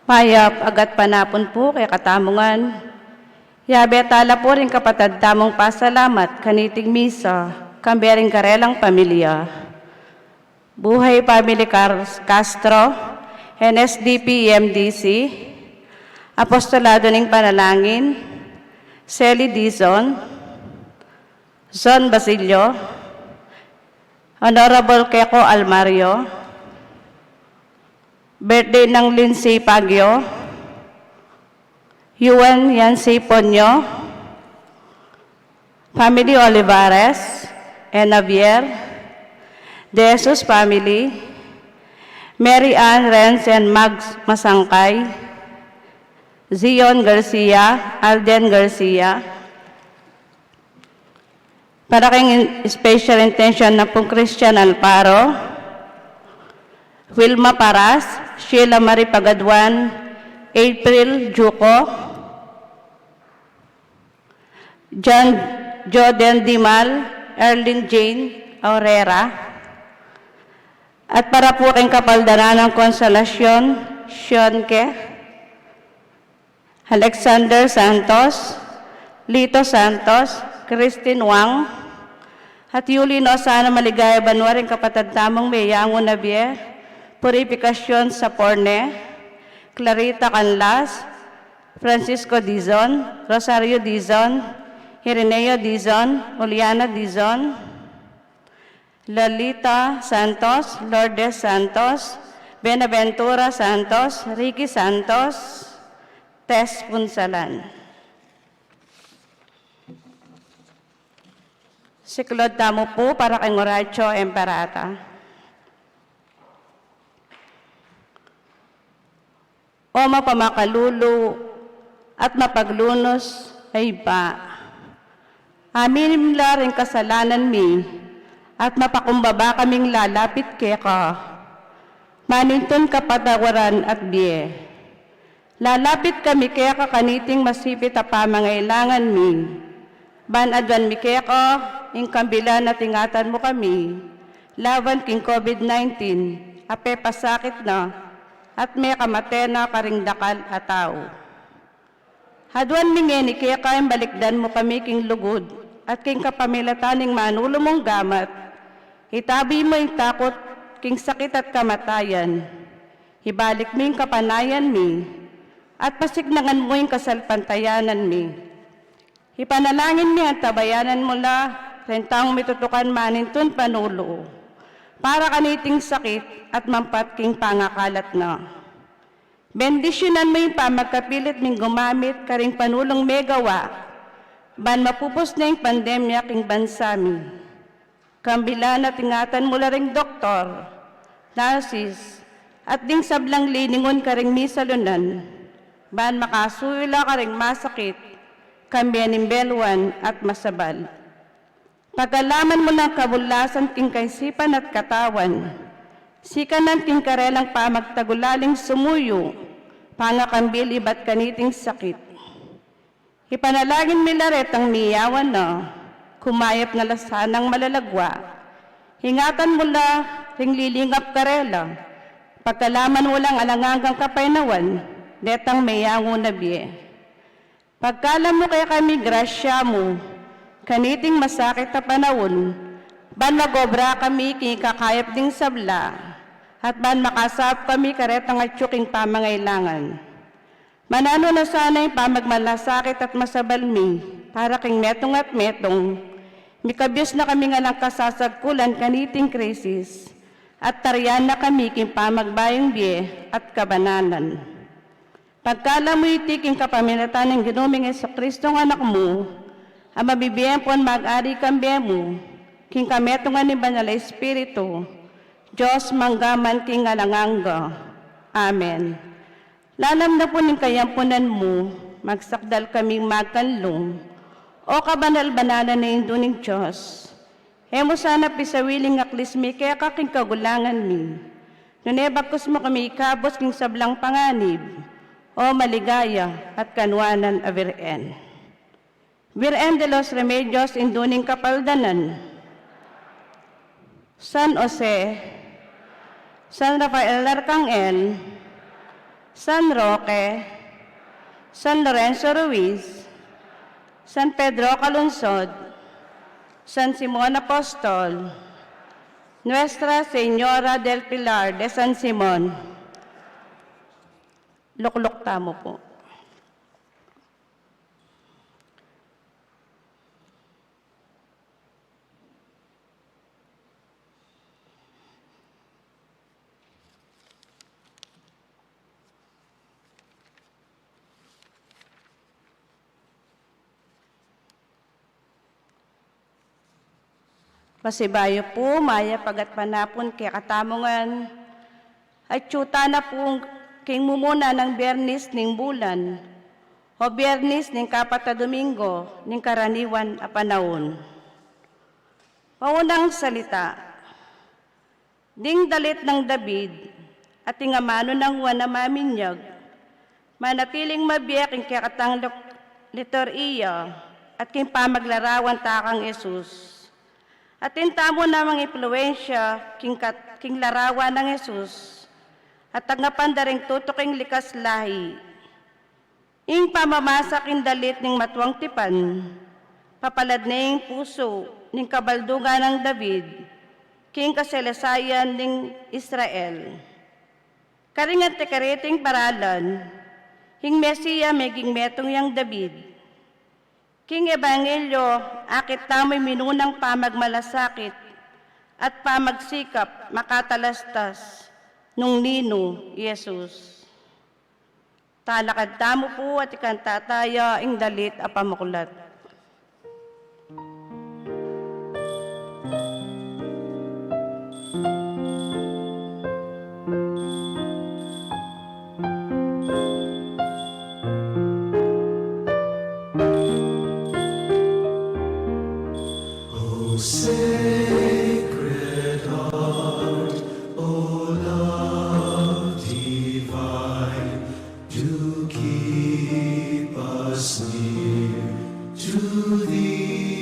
Mayap a gatpanapun pu kekatamu ngan. Yabe tala pu ring kapatad tamung pasalamat kaniting misa, kambe ring karelang pamilya. Buhay Family Car-, Castro, N S D P M D C, Apostolado ning Panalangin, Sally Dizon, Zon Basilio, Honorable Keko Almario, birthday nang Lindsay Pagyo, Yuan Yancy Ponyo, family Olivares and Javier, De Jesus family, Mary Ann Renz and Mags Masangkay, Zion Garcia, Alden Garcia, para king in-, special intention na pung Christian Alparo, Wilma Paras, Sheila Marie Pagaduan, April Juco, John Joden Dimal, Erlyn Jane Aurera, at para pu king kapaldanan nang Consolacion, Sionke, Alexander Santos, Lito Santos, Christine Wang, at Yuli no sana maligaya banua ring kapatad tamung meyangu na bie, Purificacion Saporne, Clarita Canlas, Francisco Dizon, Rosario Dizon, Ireneo Dizon, Juliana Dizon, Lolita Santos, Lourdes Santos, Benaventura Santos, Ricky Santos, Tess Punsalan. Siklaud tamu pu para kang Oratio Imperata. O mapamakalulu at mapaglunus a Ibpa, aminin mu la ring kasalanan mi at mapakumbaba kaming lalapit keka manintun kapatawaran at bie. Lalapit kami keka kaniting masipit a pamangailangan mi, ban aduan mi keka ing kambilan at ingatan mu kami laban king COVID nineteen a pepasakit na at mekamate na karing dakal a tau. Aduan mi ngeni keka ing balikdan mu kami king lugud at king kapamilatan ning manulu mung gamat, itabi mu ing takut king sakit at kamatayan. Ibalik mu ing kapanayan mi at pasiknangan mu ing kasalpantayanan mi. Ipanalangin mi, antabayanan mu la ring taung mitutukan manintun panulu para kaniting sakit at mampat king pangakalat na. Bendisyunan mu ing pamagkapilit ming gumamit karing panulung megawa ban mapupus na ing pandemya king bansa mi. Kambilan at ingatan mu la ring doktor, nurses, at ding sablang lilingun karing misalunan, ban makasuyu la karing masakit, kambe ning beluan at masabal. Pagkalaman mu lang kabulasan king kaisipan at katawan, sikanan king karelang pamagtagulaling sumuyu, pangakambil ibat kaniting sakit. Ipanalangin mi la retang miyawan na, kumayap na la sanang malalagwa. Ingatan mu la ring lilingap karela, pagkalaman mu lang alang anggang kapaynawan detang meyangu na bie. Pagkalam mu kekami grasya mu kaniting masakit a panaun, ban mag-obra kami king ikakayap ding sabla, at ban makasaup kami karetang atyu king pamangailangan. Mananu na sana ing pamagmalasakit at masabal mi para king metung at metung, mikabius na kaming alang kasasagkulan kaniting krisis, at tarian na kami king pamagbayung bie at kabanalan. Pagkalam mu iti king kapamilatan ning Ginu ming Jesucristo a Anak mu, a mabibie ampon mag-ari kambe mu, king kametungan ning Banal a Espiritu, Dios mangga man king alang angga. Amen. Lalam na pu ning kayampunan mu, magsakdal kaming magkanlung, O kabanal-banalan a Indu ning Dios. E mu sana pisawili ing aklis mi keka king kagulangan mi, nune bagkus mu kami ikabus king sablang panganib, O maligaya at kanuanan a Birhen. Virgen de los Remedios, Indu ning Kapaldanan. San Jose, San Rafael Arcangel, San Roque, San Lorenzo Ruiz, San Pedro Calungsod, San Simon Apostol, Nuestra Señora del Pilar de San Simon. Lukluk tamu pu. Pasibayu pu, mayap a gatpanapun kekatamu ngan. Atyu tana pu king mumuna nang Biernis ning bulan, o Biernis ning kapat a Domingo ning karaniwan a panaun. Paunang salita. Ding dalit nang David, ating amanu nang Juan a maminyag, manatiling mabie king kekatang lik-, liturhiya at king pamaglarawan ta kang Jesus. Atin tamu namang impluensya king kat-, king larawan nang Jesus, at tanggapan da ring tutuking likas lahi. Ing pamamasa king dalit ning matuang tipan, papalad ne ing pusu ning kabaldungan nang David, king kasalesayan ning Israel. Karing anti kariting paralan, ing Mesia meging metung yang David. King Ebanghelyo, akit tamu ing minunang pamagmalasakit at pamagsikap makatalastas nung ninu i Jesus. Talakad tamu pu at ikanta taya ing dalit a pamuklat. O Sacred Heart, O Love Divine, do keep us near to Thee,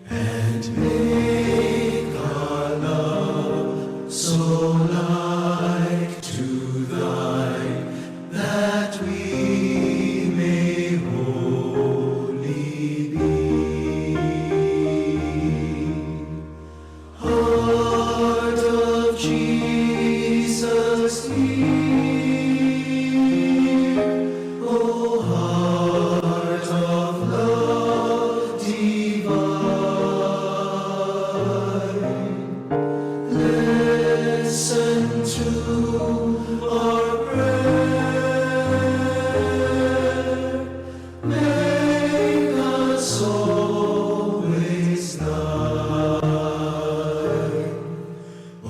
and make our love so like to Thine that we may wholly be. Heart of Jesus, hear, O heart of love divine, listen to our prayer. Make us always Thine. O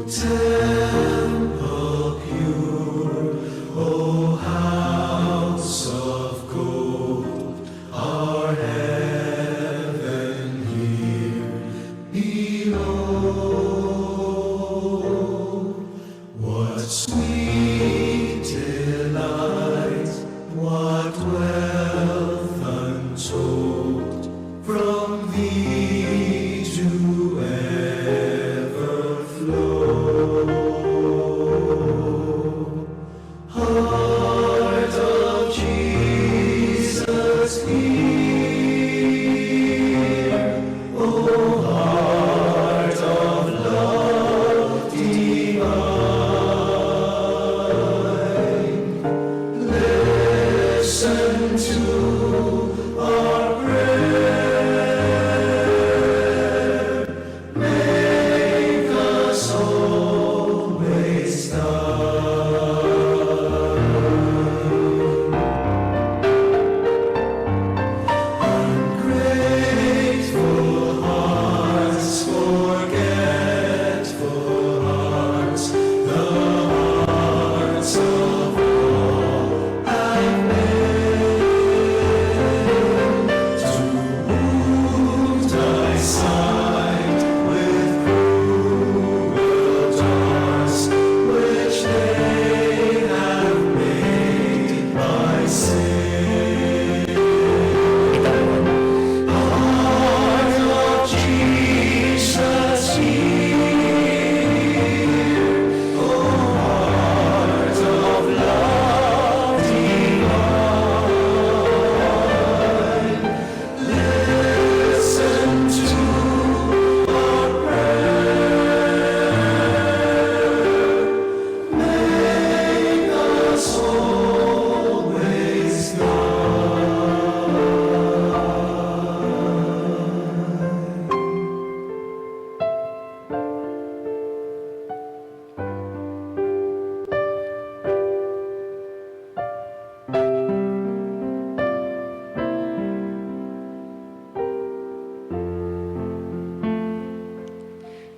temple pure, O house of gold, our heaven here below. What sweet delight, what wealth untold, from Thee do ever flow. Heart of Jesus, hear, O heart of love divine, listen to our prayer. Make us always Thine.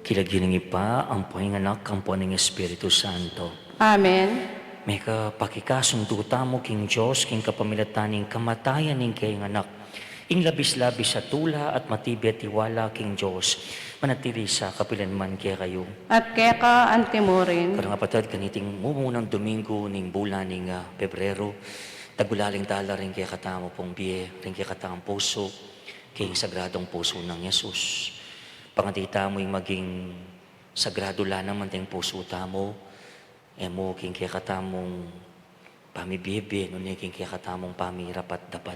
King lagyu ning Ibpa, ampo ning Anak, ampo ning Espiritu Santo. Amen. Mekapakikasundu tamu king Dios, king kapamilatan ning kamatayan ning kayang Anak, ing labis-labis a tula at matibe a tiwala king Dios, manatili sa kapilanman kekayu. At keka antimurin. Karang kapatad, kaniting mumunang Domingo ning bulan ning, ah, Pebrero, tagulaling tala ring kekatamung bie, ring kekatamung pusu, king Sagradong Pusu nang Jesus. Pangadi tamu ing maging sagrado la naman ding pusu tamu, e mu king kekatamung pamibie-bie, nune king kekatamung pamirapat-dapat.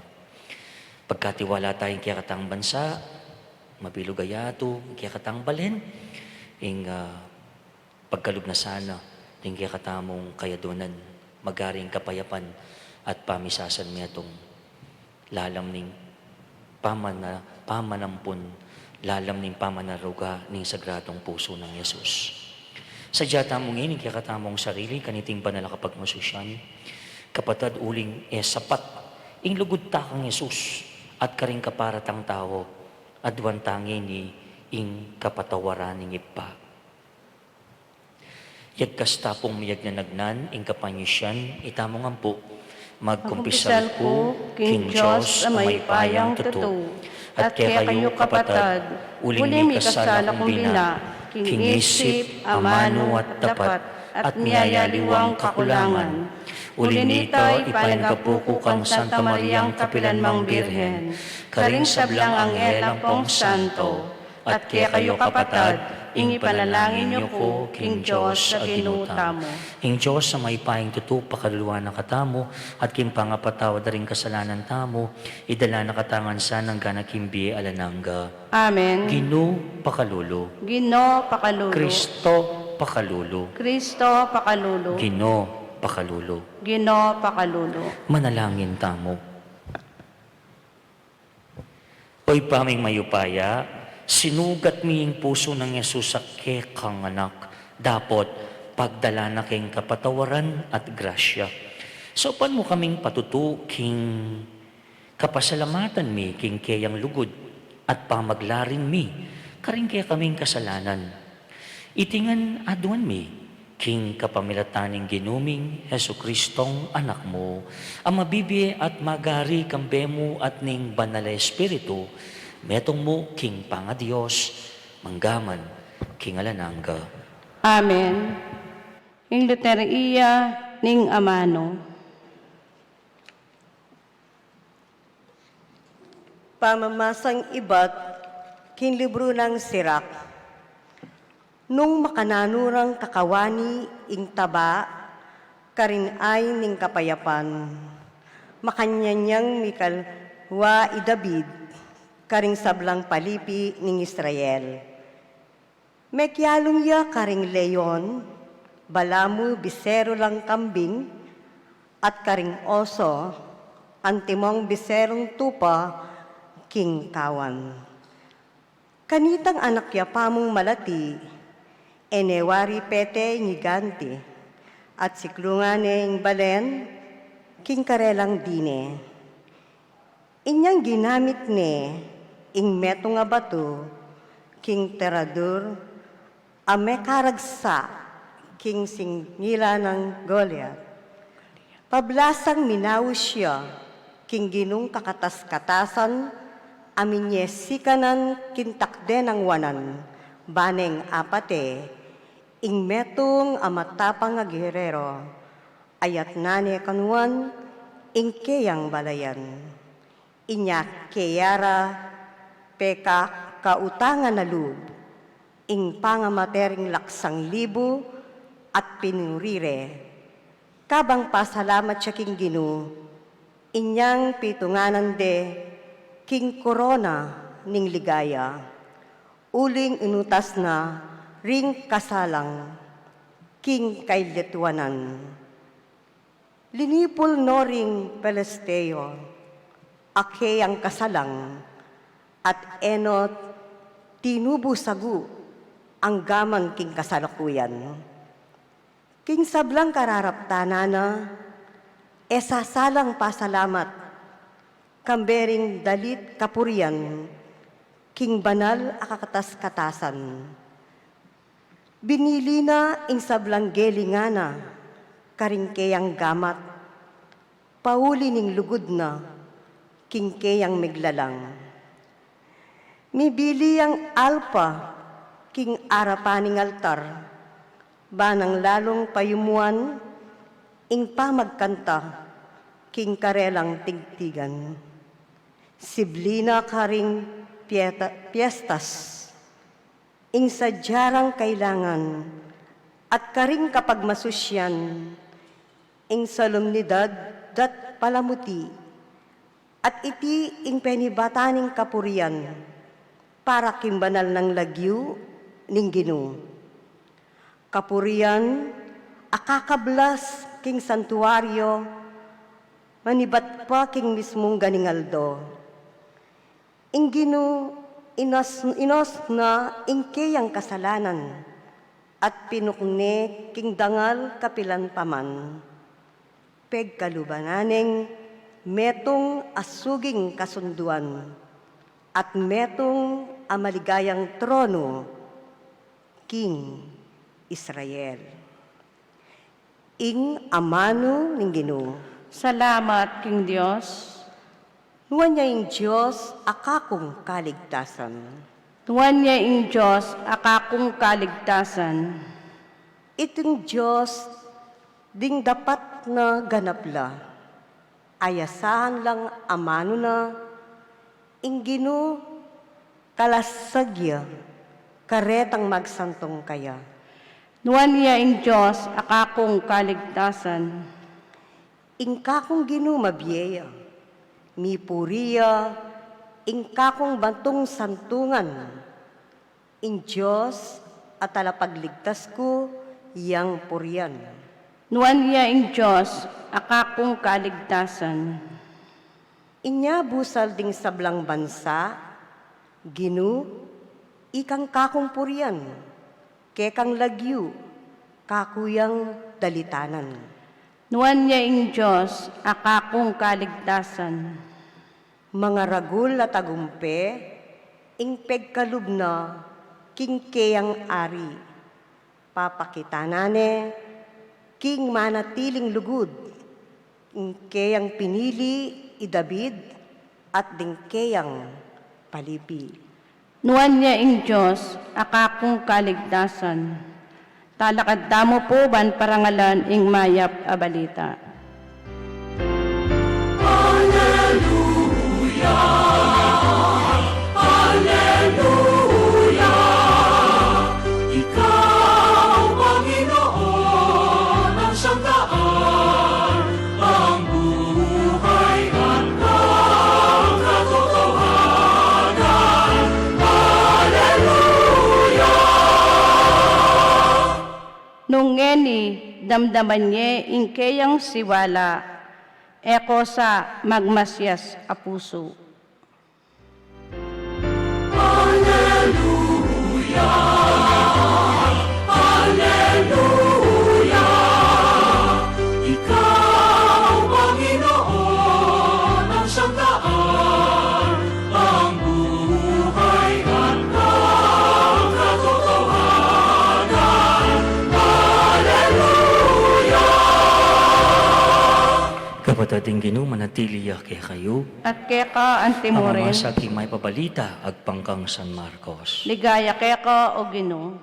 Pagkatiwala taya king kekatamung bansa, mabilug a yatu, king kekatamung balen, ing, ah, pagkalub na sana ning kekatamung kayadunan, magari ing kapayapan at pamisasan metung lalam ning pamana-, pamanampun, lalam ning pamanaruga ning Sagradong Pusu nang Jesus. Sadya tamu ngeni ing kekatamung sarili kaniting banal a kapagmasusian, kapatad, uling e sapat ing lugud ta kang Jesus at karing kapara tang tau, aduan ta ngeni ing kapatawaran ning Ibpa. Yagkas ta pung miyagnan-agnan ing kapanyisian, itamu ngan pu, magkumpisal ku king Dios a mayupayang tutu, at kekayu kapatad, uling mikasala kung bina, king isip, amanu at dapat, at miyayaliwang kakulangan. Uli nita, ipanyawad ku kang Santa Mariang kapilanmang Birhen, karing sablang anghel ampong santo, at kekayu kapatad, ing ipanalangin yu ku king Dios a Ginu tamu. Ing Dios a mayupayang tutu pakaluluan na katamu, at king pangapatawad da ring kasalanan tamu, idala na katamu ngan sana king bie alang angga. Amen. Ginu, pakalulu. Ginu, pakalulu. Kristo, pakalulu. Kristo, pakalulu. Ginu, pakalulu. Ginu, pakalulu. Manalangin tamu. O Ibpa ming mayupaya, sinugat mi ing pusu nang Jesus a kekang Anak, dapot pagdalan na king kapatawaran at grasya. Saupan mu kaming patutu king kapasalamatan mi king keyang lugud at pamaglarin mi karing kekaming kasalanan. Iti ngan aduan mi, king kapamilatan ning Ginu ming Jesucristong Anak mu, a mabibie at magari kambe mu at ning Banal a Espiritu, metung mu king pangaDios, manggaman king alang angga. Amen. Ing Litania ning Amanu. Pamamasang ibat king libru nang Sirak. Nung makananu rang kakawani ing taba karing ain ning kapayapan, makanyan yang mikalwa i David karing sablang palipi ning Israel. Mekialung ya karing leon, balamu biseru lang kambing, at karing oso, antimong biserung tupa king kawan. Kanitang anak ya pamung malati, e ne wari pete ing iganti, at siklungan ne ing balen king karelang dine. Inyang ginamit ne ing metung a batu king teradur a mekaragsa king singilan nang Goliat. Pablasang minaus ya king Ginung kakatas-katasan a minyesikanan king takde nang wanan, baneng apate ing metung a matapang a gerero, ayatnan ne kanuan ing keyang balayan. Inya keya ra pekakautangan a lub ing pangamate ring laksang libu at pinuri re. Kabang pasalamat ya king Ginu, inyang pitunganan de king korona ning ligaya, uling inutas na ring kasalang king kailituanan. Linipul no ring Pelesteo a keyang kasalang, at e no tinubu sagu anggaman king kasalukuyan. King sablang kararaptanan na, e sasalang pasalamat kambe ring dalit kapurian king banal a kakatas-katasan. Binili na ing sablang gelingan na karing keyang gamat, pauli ning lugud na king keyang meglalang. Mibili yang alpa king arapan ning altar, ba nang lalung payumuan ing pamagkanta king karelang tigtigan. Sibli na karing pieta-, piestas, ing sadya rang kailangan, at karing kapagmasusian, ing solumnidad dat palamuti, at iti ing penibatan ning kapurian, para king banal nang lagyu ning Ginu. Kapurian a kakablas king santuario, manibat pa king mismung ganing aldo. Ing Ginu inos, inos na ing keyang kasalanan, at pinukne king dangal kapilan pa man. Pegkaluban na neng metung a suging kasunduan, at metung a maligayang trono king Israel. Ing amanu ning Ginu. Salamat king Dios. Nuan ya ing Dios a kakung kaligtasan. Nuan ya ing Dios a kakung kaligtasan. Iting Dios ding dapat na ganap la. Ayasahan lang amanu na, ing Ginu kalasag ya, karetang magsantung kaya. Nuan ya ing Dios a kakung kaligtasan. Ing kakung Ginu mabie ya, mipuri ya ing kakung bantung santungan. Ing Dios a talapagligtas ku yang purian. Nuan ya ing Dios a kakung kaligtasan. Inya busal ding sablang bansa, Ginu, ikang kakung purian, kekang lagyu, kaku yang dalitanan. Nuan ya ing Dios a kakung kaligtasan. Mangaragul a tagumpe ing pegkalub na king keyang ari. Papakita na ne king manatiling lugud ing keyang pinili i David at ding keyang palipi. Nuan ya ing Dios a kakung kaligtasan. Talakad tamu pu ban parangalan ing mayap a balita. Aleluya, aleluya. Ikaw, Panginoon, ang sangkaan, ang buhay at ang katotohanan. Aleluya! Nung ngeni, damdaman ye ing keyang siwala, e ko sa magmasias a pusu. Aleluya, aleluya. Ikaw, Panginoon, ang sangkaan, ang buhay at ang katotohanan. Aleluya! Kapatad, ing Ginu manatili ya kekayu. At keka antimurin. Pamamasa king mayap a balita agpang kang San Marcos. Ligaya keka, O Ginu.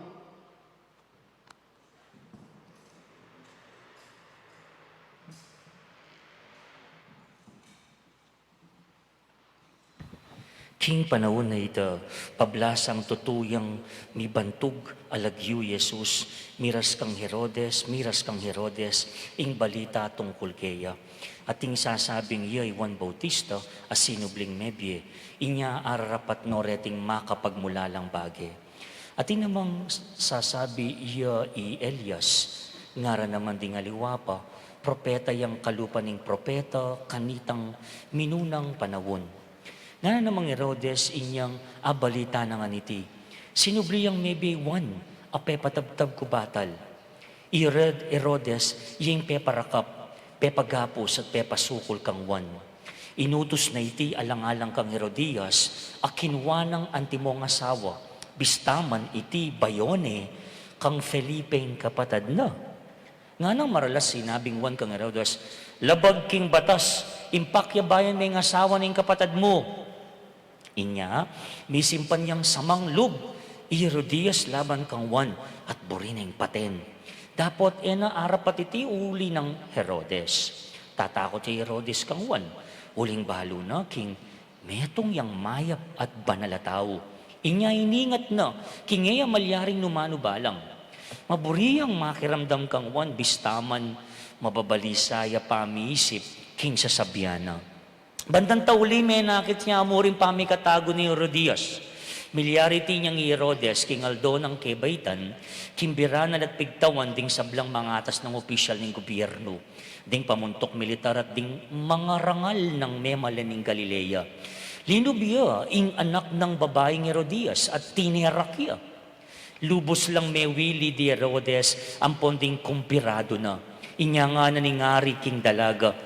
King panaun a ita, pablasang tutu yang mibantug a lagyu i Jesus, miras kang Herodes, miras kang Herodes ing balita tungkul keya. Ating sasabing iya i Juan Bautista a sinubling mebie, inya ararapat no reting makapagmulalang bage. Atin namang sasabi iya i Elias, ngaran naman ding aliwa pa, propeta yang kalupa ning propeta kanitang minunang panaun. Ngana namang Herodes inyang abalita na ngan iti, sinubli yang mebie i Juan a pepatabtab ku batal. I Herod-, Herodes, iya ing peparakap, pepagapus at pepasukul kang Juan. Inutus na iti alang-alang kang Herodias a kinua nang antimong asawa, bista man iti bayu ne, kang Felipe ing kapatad na. Nganang maralas sinabing Juan kang Herodes, "Labag king batas, ing pakiabayan me ing asawa ning kapatad mu." Inya, misimpan yang samang lub i Herodias laban kang Juan, at buri neng paten. Dapot e na arapat iti uli nang Herodes. Tatakut ya i Herodes kang Juan, uling balu na king metung yang mayap at banal a tau. Inya iningat na king e ya malyaring numanu balang. Maburi yang makiramdam kang Juan, bista man mababalisa ya pamiisip king sasabian na. Bandang tauli, menakit ya mu ring pamikatagu nang Herodias. Milyari iti inyang i Herodes king aldo nang kebaitan, king biranan at pigtawan ding sablang mangatas nang opisyal ning gubyernu, ding pamuntuk militar at ding mangarangal nang memalen ning Galilea. Linub ya ing anak nang babaing Herodias at tinerak ya. Lubus lang mewili di Herodes ampon ding kumbiradu na. Inya ngana ning ari king dalaga,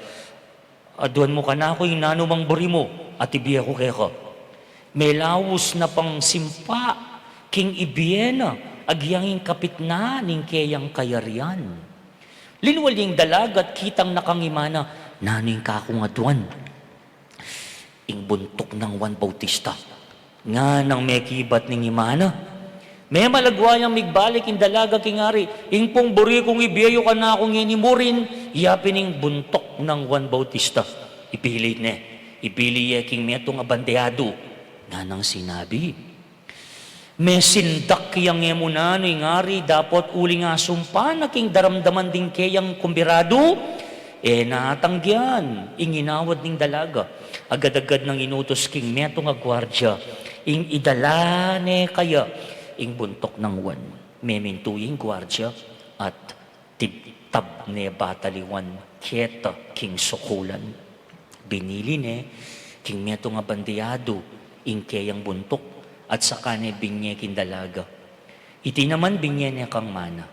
"Aduan mu kanaku ing nanumang buri mu at ibie ku keka." Melaus na pang simpa king ibie na agyang ing kapit na ning keyang kayarian. Linwal ya ing dalaga at kitang na kang ima na, "Nanu ing kakung aduan?" "Ing buntuk nang Juan Bautista," nganang mekibat ning ima na. Memalagwa yang migbalik ing dalaga king ari, "Ing pung buri kung ibie yu kanaku ngeni murin, ya pin ing buntuk nang Juan Bautista. Ipili ne, ipili ye king metung a bandeyadu," nganang sinabi. Mesindak yang e mu nanu ing ari dapot uling asumpa na king daramdaman ding keyang kumbiradu, e na atanggian ing inawad ning dalaga. Agad-agad nang inutus king metung a guardia ing idala ne kaya ing buntuk nang Juan. Memintu ya ing guardia at tibtab ne bataliwan keta king sukulan. Binili ne king metung a bandeyadu ing keyang buntuk at saka ne binye king dalaga. Iti naman binye ne kang ima na.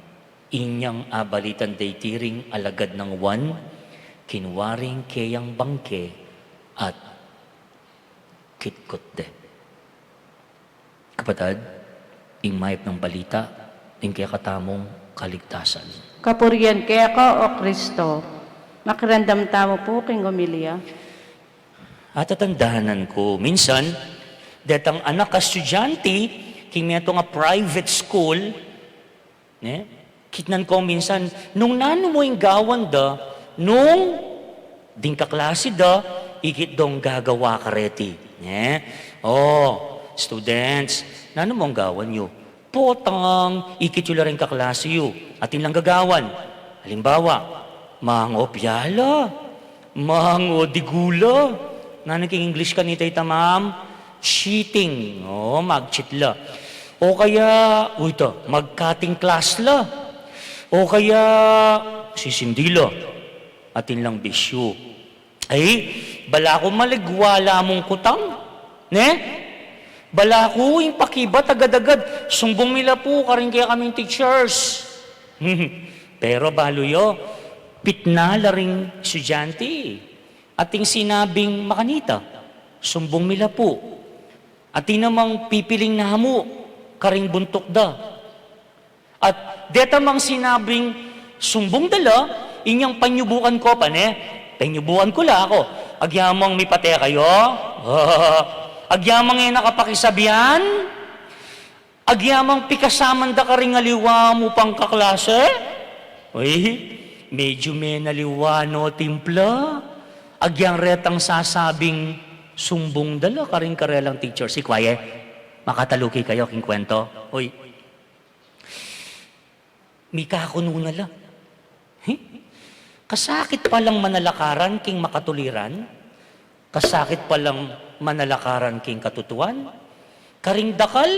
Inyang abalitan de iti ring alagad nang Juan, kinua ne ing keyang bangke at kitkut de. Kapatad, ing mayap nang balita ning kekatamung kaligtasan. Kapurian keka, O Kristo. Makiramdam tamu pu king homilya. Atatandanan ku, minsan, detang anak a estudyante king metung a private school, ne? Kitnan ko minsan, nung nanu mu ing gawan da, nung ding kaklasi da, ikit dong gagawa kareti, ne? O, students, nanu mung gawan yu? Potang, ikit yu la ring kaklasi yu, atin lang gagawan. Alimbawa, mangopya la, mangodigula. Nanu king English kanita ita, ma'am? Cheating. O, mag-cheat la. O kaya, uy, ta, mag-cutting class la. O kaya, sisindi la. Atin lang bisyu. Ay, balaku maligwa la mung kutang, ne? Balaku ing pakibat agad-agad, sumbung mi la pu karing kekaming teachers. Pero balu yu, pitna la ring estudyante. Ating sinabing makanita, sumbung mi la pu. Atin namang pipiling namu karing buntuk da. At deta mang sinabing sumbung da la, inyang panyubukan ko pa, ne? Panyubukan ku la, aku. Agyamang mipate kayu? Agyamang e na kapakisabian? Agyamang pikasaman da karing aliwa mu pang kaklase? Uy, medyu menaliwa no timpla. Agyang retang sasabing sumbung da la karing karelang teacher. Si Kwaye, makataluki kayu king kwento? Uy, mikakunu na la. Hi? Kasakit palang manalakaran king makatuliran, kasakit palang manalakaran king katutuan, karing dakal,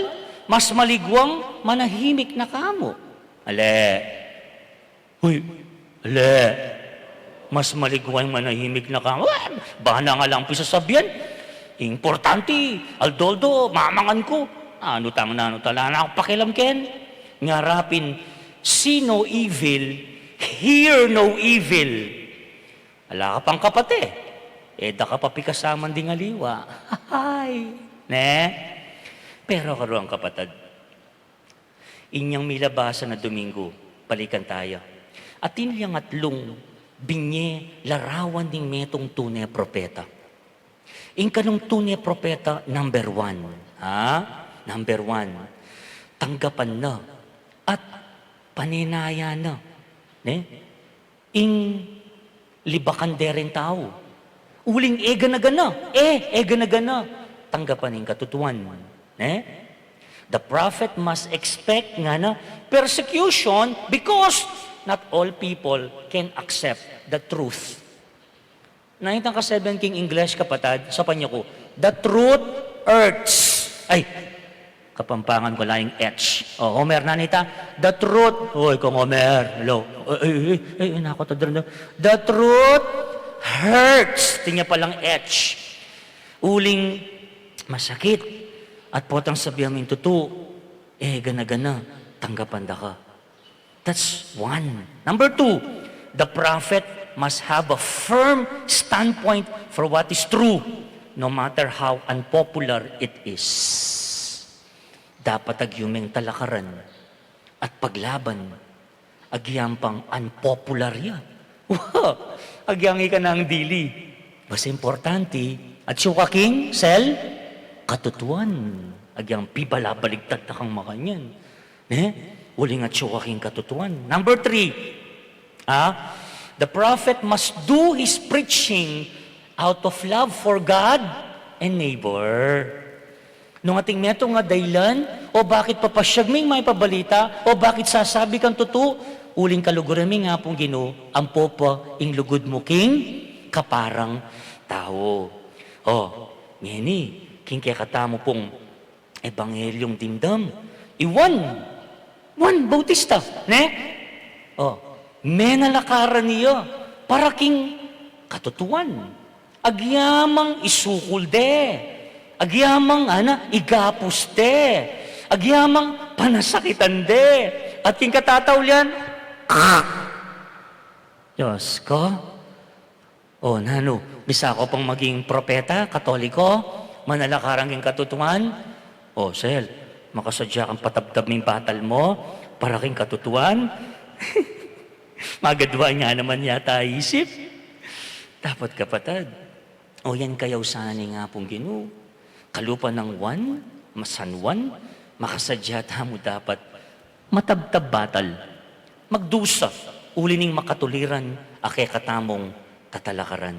mas maligwang manahimik na kamu. Ale. Uy, ale. Mas maligwang manahimik na kamu. Wah, bana nga lang pisasabian. Importante, aldo-aldo, mamangan ku. Nanu tang nanu, ala na kung pakialam ken. Ngara pin, see no evil, hear no evil. Ala ka pang kapate, e da ka pa pikasaman ding aliwa. Hay, ne? Pero karuang kapatad, Inyang milabasan a Domingo, balikan taya. Atin lang atlung binye larawan ning metung tune propeta. Ing kanung tune propeta, number one. Ha? Number one. Tanggapan na at panenayan na. Ne? Ing libakan de ring tau. Uling e gana-gana, e, e gana-gana tanggapan ing katutuan. Ne? The prophet must expect ngana persecution because not all people can accept the truth. Na itang kasabian king English, kapatad, sa Panyako, "The truth hurts." Ay, Kapampangan ko la ing H. O, Homer, nanita, "The truth." Oy, kang Homer. Hello. Ay, ay, ay, ay, nako, tadran. "The truth hurts." Tinya palang H. Uling masakit. At potang sabian mu ing tutu, e gana-gana tanggapan da ka. That's one. Number two, the prophet must have a firm standpoint for what is true, no matter how unpopular it is. Dapat agyu meng talakaran at paglaban, agyang pang unpopular ya. Wa, agyang ika nang dili. Basta importante, atyu ka king sel, katutuan. Agyang pibalabaligtad na kang makanyan. Ne? Uling atyu ka king katutuan. Number three, ah, the prophet must do his preaching out of love for God and neighbor. Nung atin metung a dailan, o bakit papasyag ming maipabalita, o bakit sasabi kang tutu, uling kaluguran mi ing Apung Ginu, ampo pa ing lugud mu king kaparang tau. O, ngeni, king kekatamu pung ebanghelyu dimdam, i Juan, Juan Bautista, ne? O, menalakaran ya para king katutuan. Agyamang isukul de. Agyamang, ana, igapus de. Agyamang panasakitan de. At king katataulian, Diyos ko, o, nanu, bisa ko pang maging propeta, Katoliko, manalakaran king katutuan? O, sel, makasadya kang patabtab ming batal mu para king katutuan? Magadwa ne naman yata isip. Dapat, kapatad, o yan kayausan ning Apung Ginu. Kalupa nang Juan, ma-, San Juan, makasadya tamu dapat matabtab batal, magdusa, uli ning makatuliran a kekatamung tatalakaran.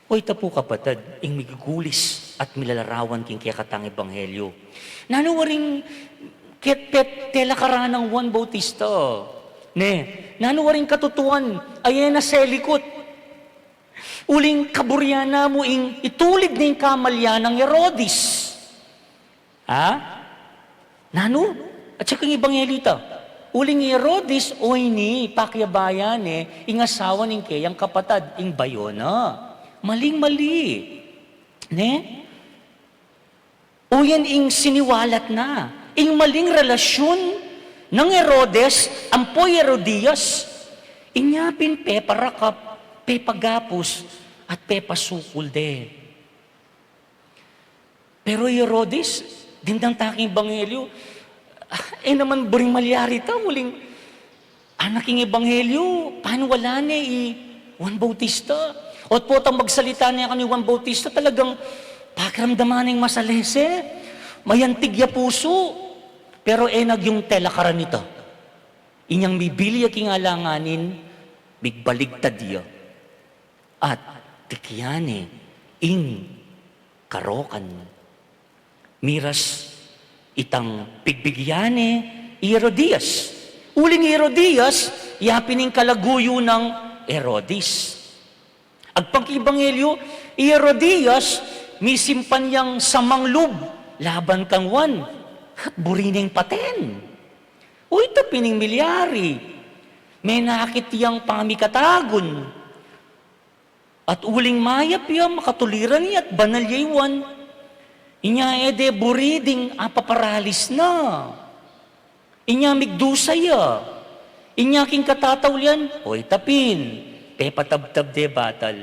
O ita pu, kapatad, ing migugulis at milalarawan king kekatang ebanghelyu. Nanu waring ket pet telakaran nang Juan Bautista? Ne, nanu waring katutuan a e na selikut? Uling kaburian na mu ing itulid ning kamalyan nang Herodes. Ha? Nanu? At saka ing ebanghelyu ta. Uling i Herodes, o ini, pakiabayan ne ing asawa ning keyang kapatad, ing bayu na. Maling-mali. Ne? O yan ing siniwalat na, ing maling relasyun nang Herodes ampo i Herodias. Inya pin peparakap, pepagapus, at pepasukul de. Pero i Herodes, dimdam ta king ebanghelyu, ah, e naman buring malyari ta, uling anak ing ebanghelyu, paniwalan ne i Juan Bautista. At potang magsalita ne kanu i Juan Bautista, talagang pakiramdaman neng masalese, mayantig ya pusu, pero e na agyung telakaran ita. Inyang mibili ya king alanganin, migbaligtad ya. At tikyan ne ing karokan. Miras itang pigbigyan ne i Herodias. Uling i Herodias, ya pin ing kalaguyu nang Herodes. Agpang king ebanghelyu, i Herodias, misimpan yang samang lub laban kang Juan. At buri neng paten. O ita pin ing milyari. Menakit yang pamikatagun. At uling mayap ya, makatuliran ya, at banal ya i Juan. Inya e de buri ding apaparalis na. Inya migdusa ya. Inya king katataulian, o ita pin, pepatabtab de batal.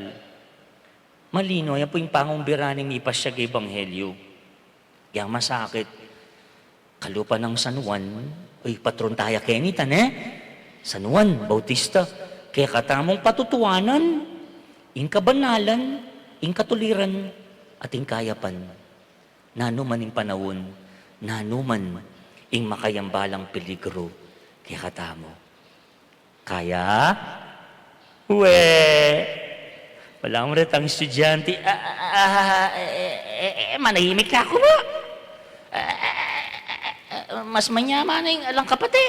Malino, ya pu ing pangumbira ning mipasyag a ebanghelyu. Yang masakit, Kalupa nang San Juan, uy, patron taya kenita, ne? San Juan Bautista, kekatamung patutuanan ing kabanalan, ing katuliran, at ing kayapan. Nanu man ing panaun, nanu man ing makayambalang peligru kekatamu. Kaya? We, wala mu retang estudyante. Ah, ah, ah, eh, eh, eh, manahimik na ku. Ah, ah, ah, ah, mas manyaman na ing alang kapate.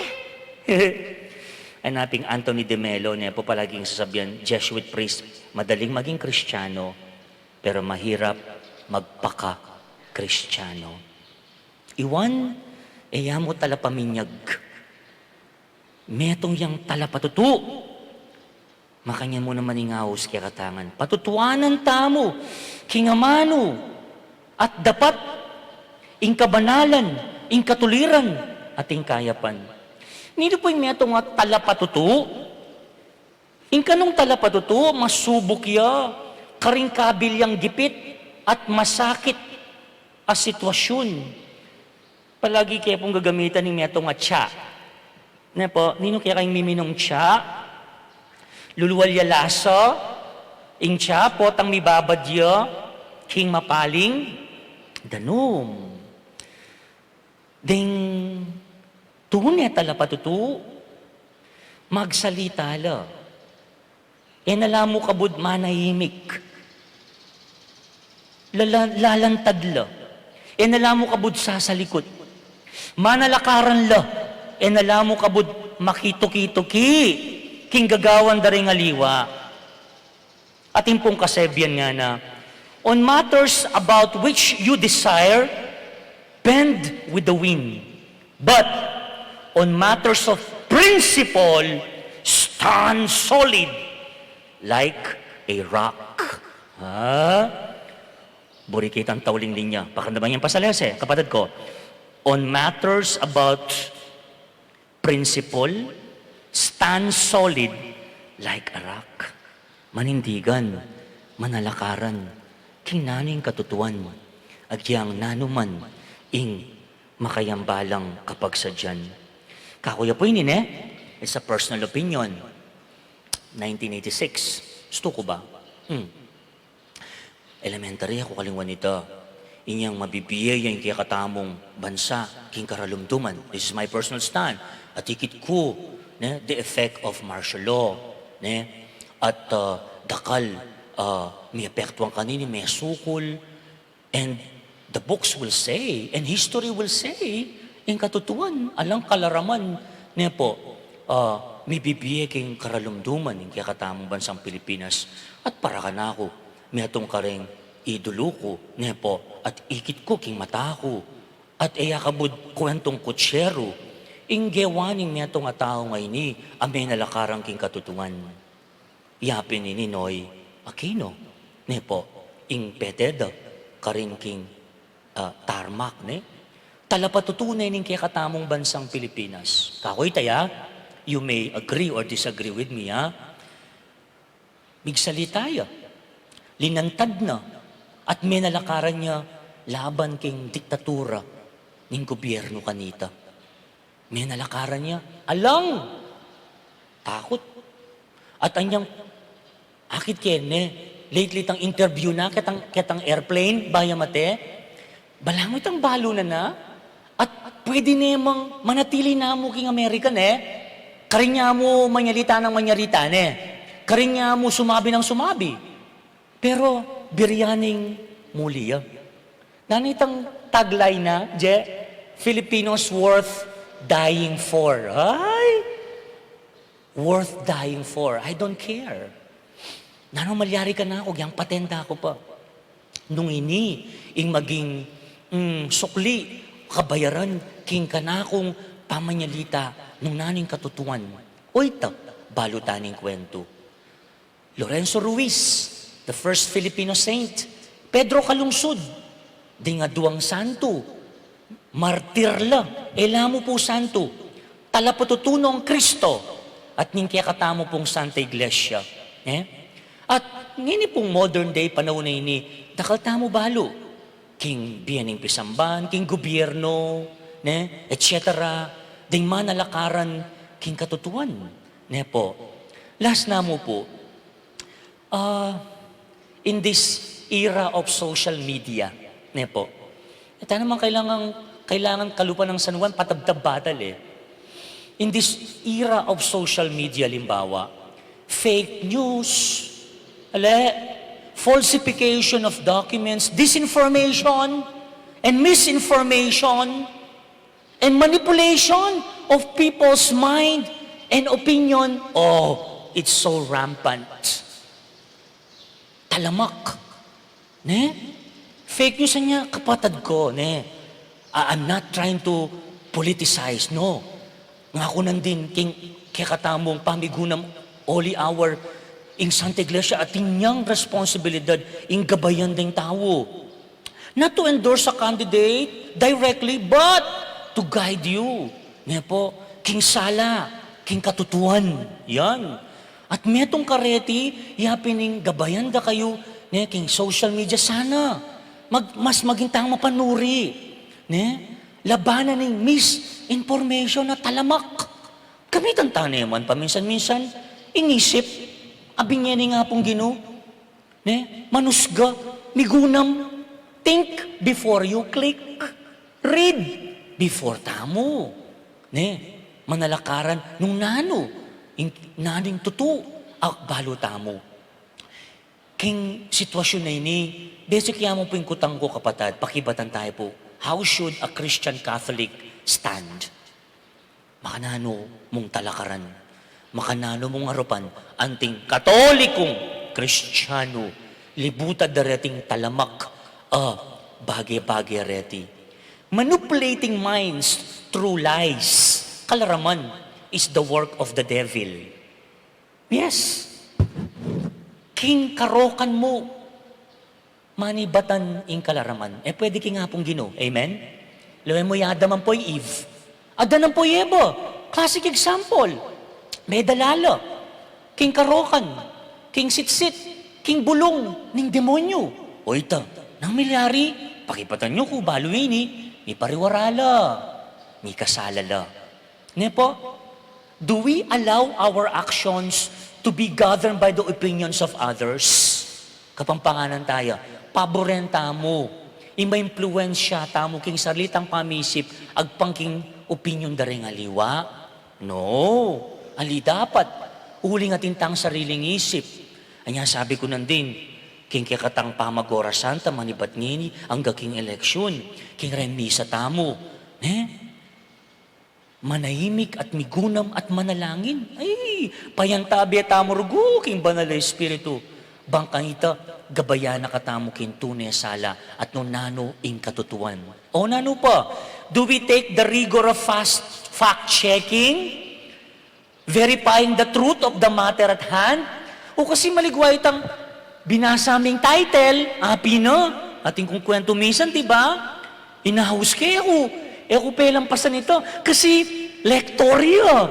Ay, naping Anthony de Mello, ne po, palaging sasabihan, Jesuit priest, madaling maging Kristiyano, pero mahirap magpaka-Kristiyano. Iwan, e ya mu talapaminyag. Metung yang talapatutu. Makanyan mu naman ing aus kekatangan. Patutuanan tamu king amanu at dapat, ing kabanalan, ing katuliran, at ing kayapan. Ninu pu ing metung a talapatutu? Ing kanung talapatutu, masubuk ya karing kabilyang gipit at masakit a sitwasyun. Palagi ke pung gagamitan ing metung a tsa. Ne po, ninu kekayung miminum tsa? Lulual ya lasa ing tsa, potang mibabad ya king mapaling danum. Deng tune talapatutu, magsalita la. E na la mu kabud manahimik. Lala-, lalantad la. E na la mu kabud sasalikut. Manalakaran la. E na la mu kabud makituki-tuki king gagawan da ring aliwa. Atin pung kasebian ngana, "On matters about which you desire, bend with the wind. But on matters of principle, stand solid like a rock." Ha? Buri kitang tauling linya. Pakiramdaman yang pasalese, kapatid ko. On matters about principle, stand solid like a rock. Manindigan, manalakaran, king nanu ing katutuan, agyang nanu man ing makayambalang kapagsadyan. Kaku ya pu ini, ne? It's a personal opinion. Nineteen eighty-six. Gustu ku ba? Hmm. Elementary aku, kalingwan ita. Inyang mabibie ya ing kekatamung bansa king karalumduman. This is my personal stand. Atikit ku, ne, the effect of martial law, ne, at, ah, dakal, ah, miepektuan kanini, mesukul, and the books will say, and history will say, ing katutuan, alang kalaraman, ne po, ah, mibibie king karalumduman ing kekatamung bansang Pilipinas. At para kanaku, metung karing idulu ku, ne po, at ikit ku king mata ku, at e ya kabud kuentung kutseru ing gewa ning metung a tau ngeni a menalakaran king katutuan. Yapin i Ninoy Aquino, ne po, ing pete da karin king, ah, tarmac, ne? Talapatutu ne ning kekatamung bansang Pilipinas. Kaku ita ya, you may agree or disagree with me, ha? Migsalita ya, linantad na, at menalakaran ya laban king diktatura ning gobyernu kanita. Menalakaran ya alang takut. At anyang akit kene, lately itang interview na, ketang, ketang airplane, bayu mate, balamu itang balu na na, at pwede ne mang manatili na mu king Amerika, ne? Karin ya mu manyalita nang manyalita, ne? Karin ya mu sumabi nang sumabi. Pero biryaning muli ya. Nanu itang tagline na, je, "Filipinos worth dying for." Ay! Worth dying for. I don't care. Nanu malyari kanaku, agyang paten da ku pa. Nung ini ing maging, mm, sukli, kabayaran king kanakung pamanyalita nung nanu ing katutuan. Oyta, balu ta ning kuentu. Lorenzo Ruiz, the first Filipino saint. Pedro Calungsod, ding aduang santu, martir la, e la mu pu santu, talapatutu nong Kristo, at ning kekatamu pung Santa Iglesia. Eh? At ngeni pung modern day panaun a ini, dakal tamu balu king bie ning pisamban, king gobyerno, ne, et cetera, ding manalakaran king katutuan, ne po. Last na mu po, ah, in this era of social media, ne po. E ta naman kailangan, kailangan kalupa nang San Juan, patabtab batal e. In this era of social media, limbawa, fake news, ale, falsification of documents, disinformation, and misinformation, and manipulation of people's mind and opinion. Oh, it's so rampant. Talamak. Ne? Fake news nya, kapatad ko, ne? I- I'm not trying to politicize, no. Ngaku nandin king kekatamung pamigunam, holy hour, ing Santa Iglesia, atin yang responsibilidad ing gabayan ding tau. Not to endorse a candidate directly, but to guide you, ne po, king sala, king katutuan. Yan. At metung kareti, yapin ing gabayan da kayu, ne, king social media sana. Mag-, mas maging tang mapanuri, ne? Labanan ning misinformation a talamak. Gamitan ta ne man paminsan-minsan ing isip a binie ning Apung Ginu, ne? Manusga, migunam, think before you click, read before tamu, ne? Manalakaran nung nanu, ing, nanu ing tutu a balu tamu. King sitwasyun a ini, basic ya mu pu ing kutang ku, kapatad, pakibatan tayu pu. How should a Christian Catholic stand? Makananu mung talakaran? Makananu mung arupan anting Katolikung Kristiyanu? Libutad da reting talamak a bage-bage reti. Manipulating minds through lies, kalaraman, is the work of the devil. Yes. King karokan mu, manibatan ing kalaraman. E pwede king Apung Ginu. Amen? Lawen mu i Adam ampo i Eve. Adan ampo i Eva. Classic example. Medalala. King karokan. King sitsit. King bulung ning demonyu. O ita, nang milyari, pakibatan yu ku, balu ini, mipariwara la. Mikasala la. Ne po? Do we allow our actions to be governed by the opinions of others? Kapampanganan taya, paboren tamu, ing maimpluwensya tamu king sarili tang pamisip, agpang king opinyon da ring aliwa? No. Ali dapat, uling atin tang sariling isip. Anya sabi ku nandin, king kekatang pamagorasan ta manibat ngeni, angga king eleksyon, king reng misa tamu, ne? Manahimik at migunam at manalangin. Ay, payantabi tamu rugu king Banal a Espiritu. Bang kanita, gabayan na katamu king tune sala at nung nanu ing katutuan. O nanu pa, do we take the rigor of fast fact-checking? Verifying the truth of the matter at hand? O kasi maligwa itang binasa ming title, api na, atin kung kwento minsan, di ba? Inaus ke ku, e ku pelampasan ita, kasi lektorya.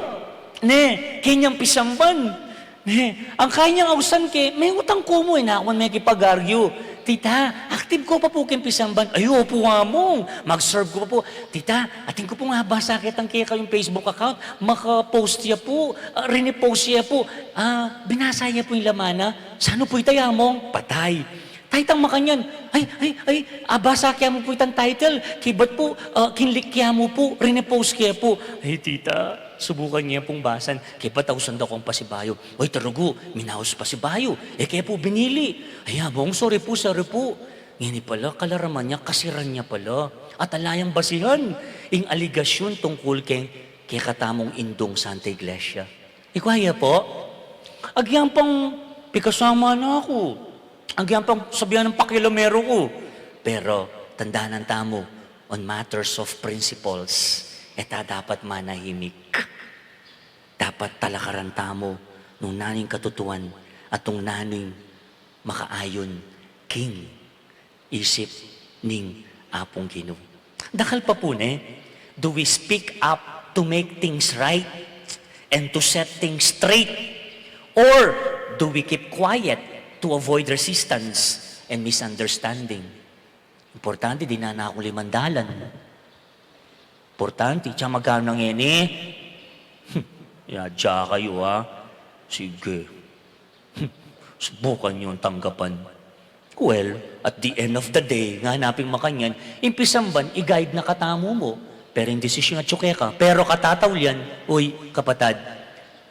Ne, kenyang pisamban. Ne, ang kanyang ausan ke, mengutang ku mu, e na ku mekipag-argue. Tita, active ko pa pu keng pisamban. Ay, opu, Among, mag-serve ku pa pu. Tita, atin ku pung abasa ketang kekayung Facebook account, maka-post ya pu, ah, rine-post ya pu, ah, binasa ya pu ing laman na. Sanu pu ita, Among? Patay. Taytang makanyan, ay, ay, ay, abasa ke mu pu itang title, kibat pu, ah, kinlik ke mu pu, rine-post ke pu. Ay, tita, subukan ye pung basan, kibat ausan da kung pasibayu. Oy, tarugu, minaus pasibayu, e ke pu binili. Ay, Among, sorry pu, sorry pu. Ngeni pala, kalaraman ya, kasiran ya pala. At ala yang basihan ing aligasyun tungkul keng kekatamung indung Santa Iglesia. Ikwa ya pu, agyang pang pikasama na ku, agyang pang sabian ng pakialamero ku. Pero tandanan tamu, on matters of principles, e ta dapat manahimik. Dapat talakaran tamu nung nanu ing katutuan at nung nanu ing makaayon king isip ning Apung Ginu. Dakal pa pu, ne, do we speak up to make things right and to set things straight? Or do we keep quiet to avoid resistance and misunderstanding? Importante, dinan na kung limang dalan. Importante, tsaka magkano na ngeni? Ya, diya kayu, ha? Sige. Subukan yung tanggapan. Well, at the end of the day, nga hanapin makanyan, ing pisamban, i-guide na katamu mu. Pero ing desisyon atyu keka. Pero katataulian, uy, kapatad,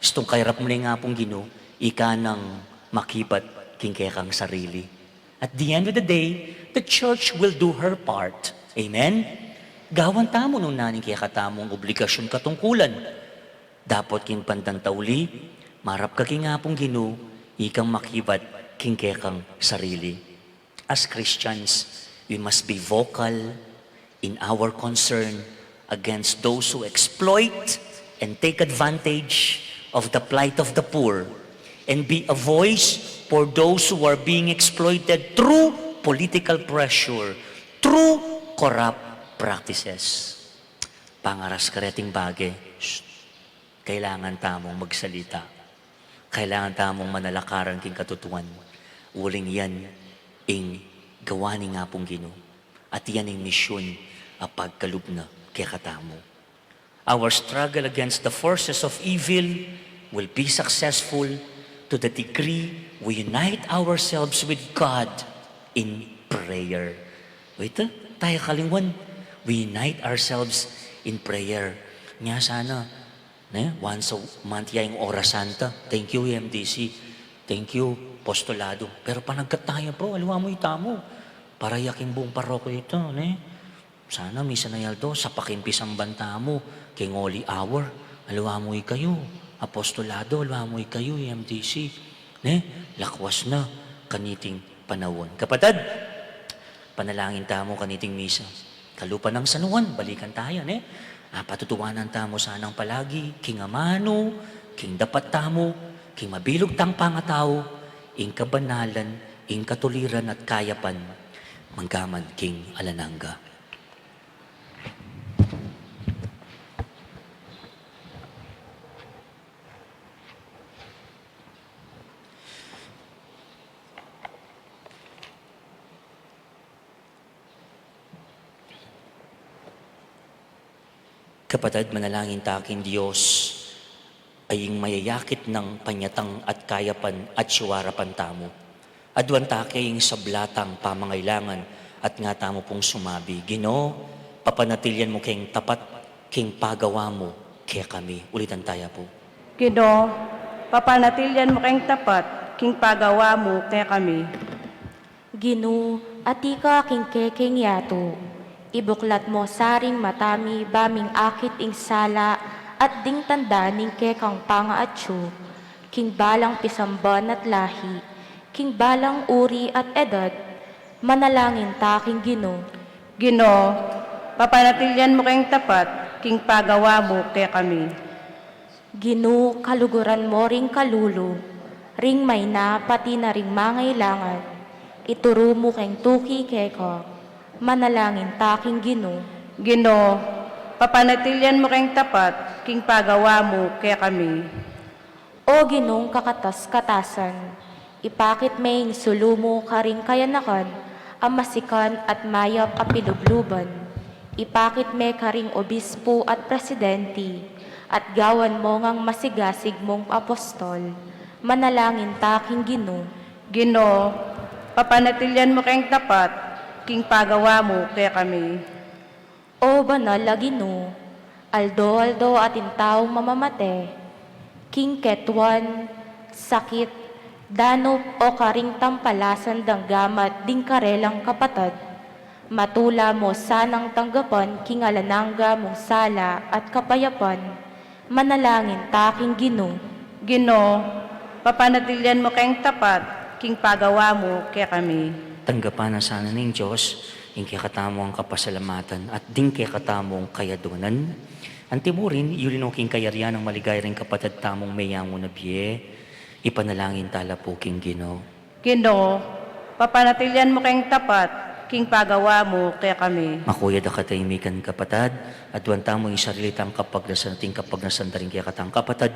istung kairap mu na ing Apung Ginu, ika nang makibat king kekang sarili. At the end of the day, the church will do her part. Amen? Gawan tamu nung nanu ing kekatamung obligasyun, katungkulan. Dapot king bandang tauli, marap ka king Apung Ginu, ikang makibat king kekang sarili. As Christians, we must be vocal in our concern against those who exploit and take advantage of the plight of the poor, and be a voice for those who are being exploited through political pressure, through corrupt practices. Pangaras kareting bage, shh, kailangan tamung magsalita. Kailangan tamung manalakaran king katutuan. Uling yan ing gawa ning Apung Ginu. At yan ing misyun a pagkalub na kekatamu. Our struggle against the forces of evil will be successful to the degree we unite ourselves with God in prayer. Wait, ah, tayo kalingwan. We unite ourselves in prayer. Nya sana, ne? Once a month ya ing Oras Santa. Thank you, M D C. Thank you, Apostolado. Pero panagkat tayo, bro, aliwa mu itamu. Para ya king buung parokya ita, ne? Sana misan a aldo, sapak ing pisamban tamu king Holy Hour. Aliwa mu ikayu, Apostolado, aliwa mu ikayu, M D C. Ne? Lakwas na kaniting panaun. Kapatad, panalangin tamu kaniting misa. Kalupa nang San Juan, balikan tayo, ne? Ah, patutuanan tamu sanang palagi king amanu, king dapat tamu, king mabilug tang pangatau, ing kabanalan, ing katuliran at kayapan, manggaman king alang angga. Kapatad, manalangin ta king Dios, a ing mayayakit nang panyatang at kayapan at siwarapan tamu. Aduan ta ke ing sabla tang pamangailangan at nga tamu pung sumabi, Ginu, papanatilian mu keng tapat king pagawa mu kekami. Ulitan taya pu. Ginu, papanatilian mu keng tapat king pagawa mu kekami. Ginu, atiu ka king kekeng yatu, ibuklat mu sa ring mata mi ba ming akit ing sala at ding tanda ning kekang pangaatsu, king balang pisamban at lahi, king balang uri at edad, manalangin ta king Ginu. Ginu, papanatilian mu keng tapat king pagawa mu kekami. Ginu, kaluguran mu ring kalulu, ring maina pati na ring mangailangan, ituru mu keng tuki keka, manalangin ta king Ginu. Ginu, papanatilian mu keng tapat king pagawa mu kekami. O Ginung kakatas-katasan, ipakit me ing sulu mu karing kayanakan a masikan at mayap a pilubluban. Ipakit me karing obispu at presidenti, at gawan mu ngang masigasig mung apostol. Manalangin ta king Ginu. Ginu, papanatilian mu keng tapat king pagawa mu kekami. O banal a Ginu, aldo-aldo atin taung mamamate, king ketuan, sakit, danup o karing tampalasan dang gamat ding karelang kapatad, matula mu sanang tanggapan king alang angga mung sala at kapayapan, manalangin ta king Ginu. Ginu, papanatilian mu keng tapat king pagawa mu kekami. Tanggapan na sana ning Dios ing kekatamung kapasalamatan at ding kekatamung kayaduanan. Antimurin, yuli no king kayarian nang maligaya ring kapatad tamung meyangu na bie, ipanalangin tala pu king Ginu. Ginu, papanatilian mu keng tapat king pagawa mu kekami. Makuya da kataimikan, kapatad, aduan tamu ing sarili tang kapagnasan at ing kapagnasan da ring kekatang kapatad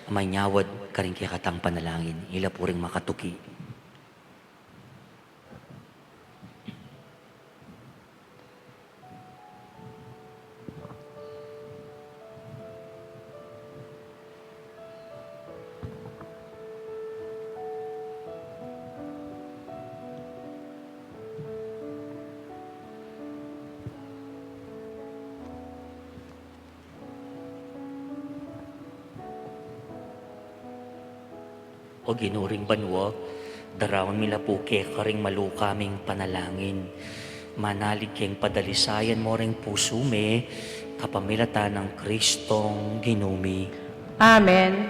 a manyawad karing kekatang panalangin. Ila pu ring makatuki. O Ginu ring banua, daraun mi la pu keka ring maluka ming panalangin. Manalig keng padalisayan mo ring pusu mi, kapamilatan nang Kristong Ginu mi. Amen.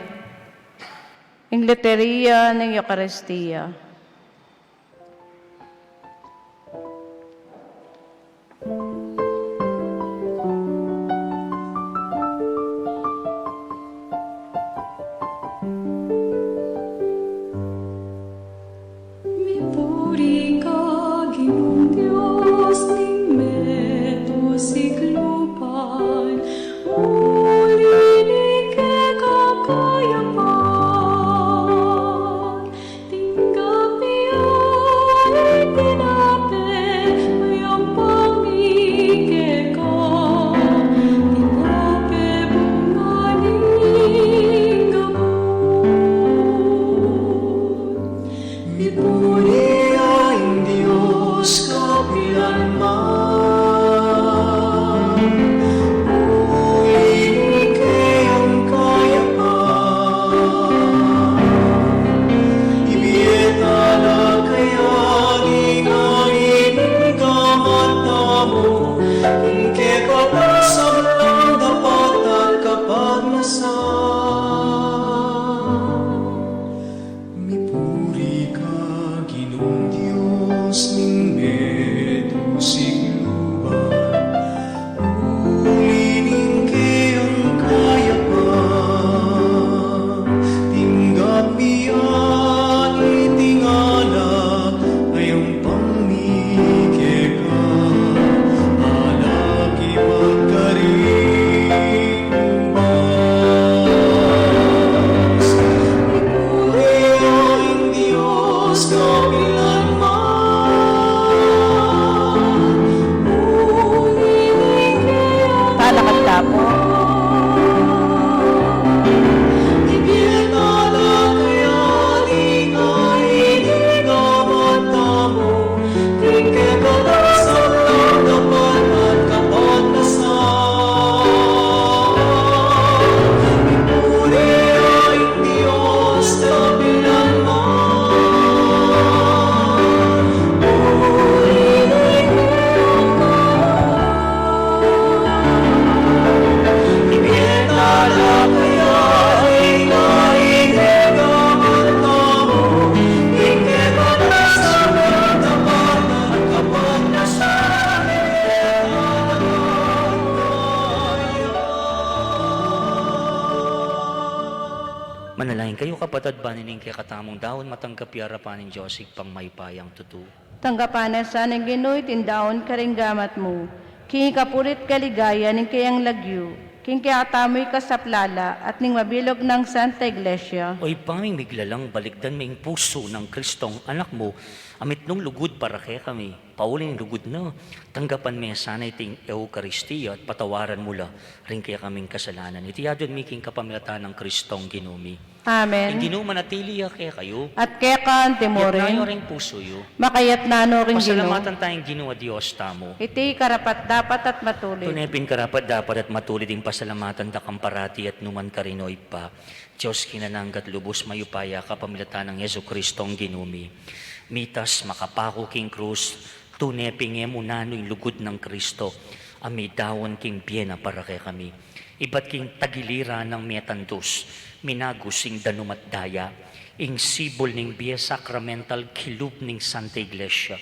Ing Literia ning Eukaristia. Mipuri ka, Ginung Dios ning meto sikluban, uli ning kekang kayapan. Tinggap mi ya ing tinape, mayampan mi keka, tinape bunga ning gabus. Mipuri ya ing Dios kapilan man. Uli ning keyang kayapan, ibie tala kaya ing ain ning gamat tamu, ing kekang sablang dapat at kapagnasan. Mipuri ka, Ginung Dios ning meto sikluban, uli ning keyang kayapan, tinggap mi ya ing alak, mayampan mi keka, alak ipagkarin. Talakad ta pu. Manalangin kayu, kapatad, ban ining kekatamung daun matanggap ya arapan ning Dios Ibpang mayupayang tutu. Tanggapan na sa ning Ginu iting daun karing gamat mu, king ikapuri't kaligayan ning keyang lagyu, king kekatamu ing kasaplalan at ning mabilug nang Santa Iglesia. O Ibpa ming miglalang, balikdan me ing pusu nang Kristong Anak mu, a mitmung lugud para kekami. Pauli ning lugud na, tanggapan me sana iting Eukaristia at patawaran mu la ring kekaming kasalanan. Iti adwan mi king kapamilatan nang Kristong Ginu mi. Amen. Ing Ginu manatili ya kekayu. At keka naman. Itas yu ring pusu yu. Makatas na no ring Ginu. Pasalamatan taya ing Ginu a Dios tamu. Iti karapat-dapat at matulid. Tune pin karapat-dapat at matulid ing pasalamatan da kang parati at nukarin man, O Ibpa, Dios king alang angga at lubus mayupaya, kapamilatan nang Jesucristong Ginu mi. Mitas makapaku king krus, tune pin e mu nanu ing lugud nang Cristo a midaun king bie na para kekami. Ibat king tagiliran nang metandus, minagus ing danum at daya, ing sibul ning bie, sacramental kilub ning Santa Iglesia.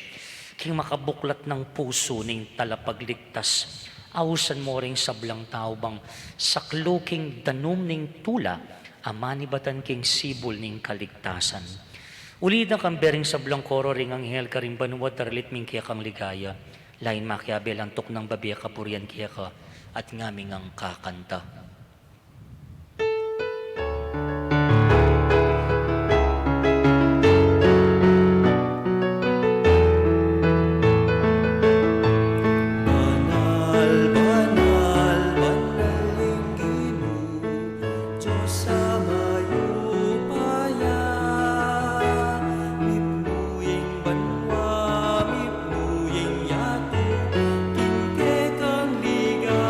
King makabuklat nang pusu ning Talapagligtas, ausan mo ring sablang tau bang saklu king danum ning tula a manibatan king sibul ning kaligtasan. Uli da kambe ring sablang koro ring anghel karing banua, daralit mi ing kekang ligaya. Lain makiabe la nang tuknang babie kaburian keka, at ngaming ngan kakanta. Banal, banal, banal ing Ginu, Dios a mayupaya, mipnu ya ing banua, mipnu ya ing yatu, king kekang ligaya.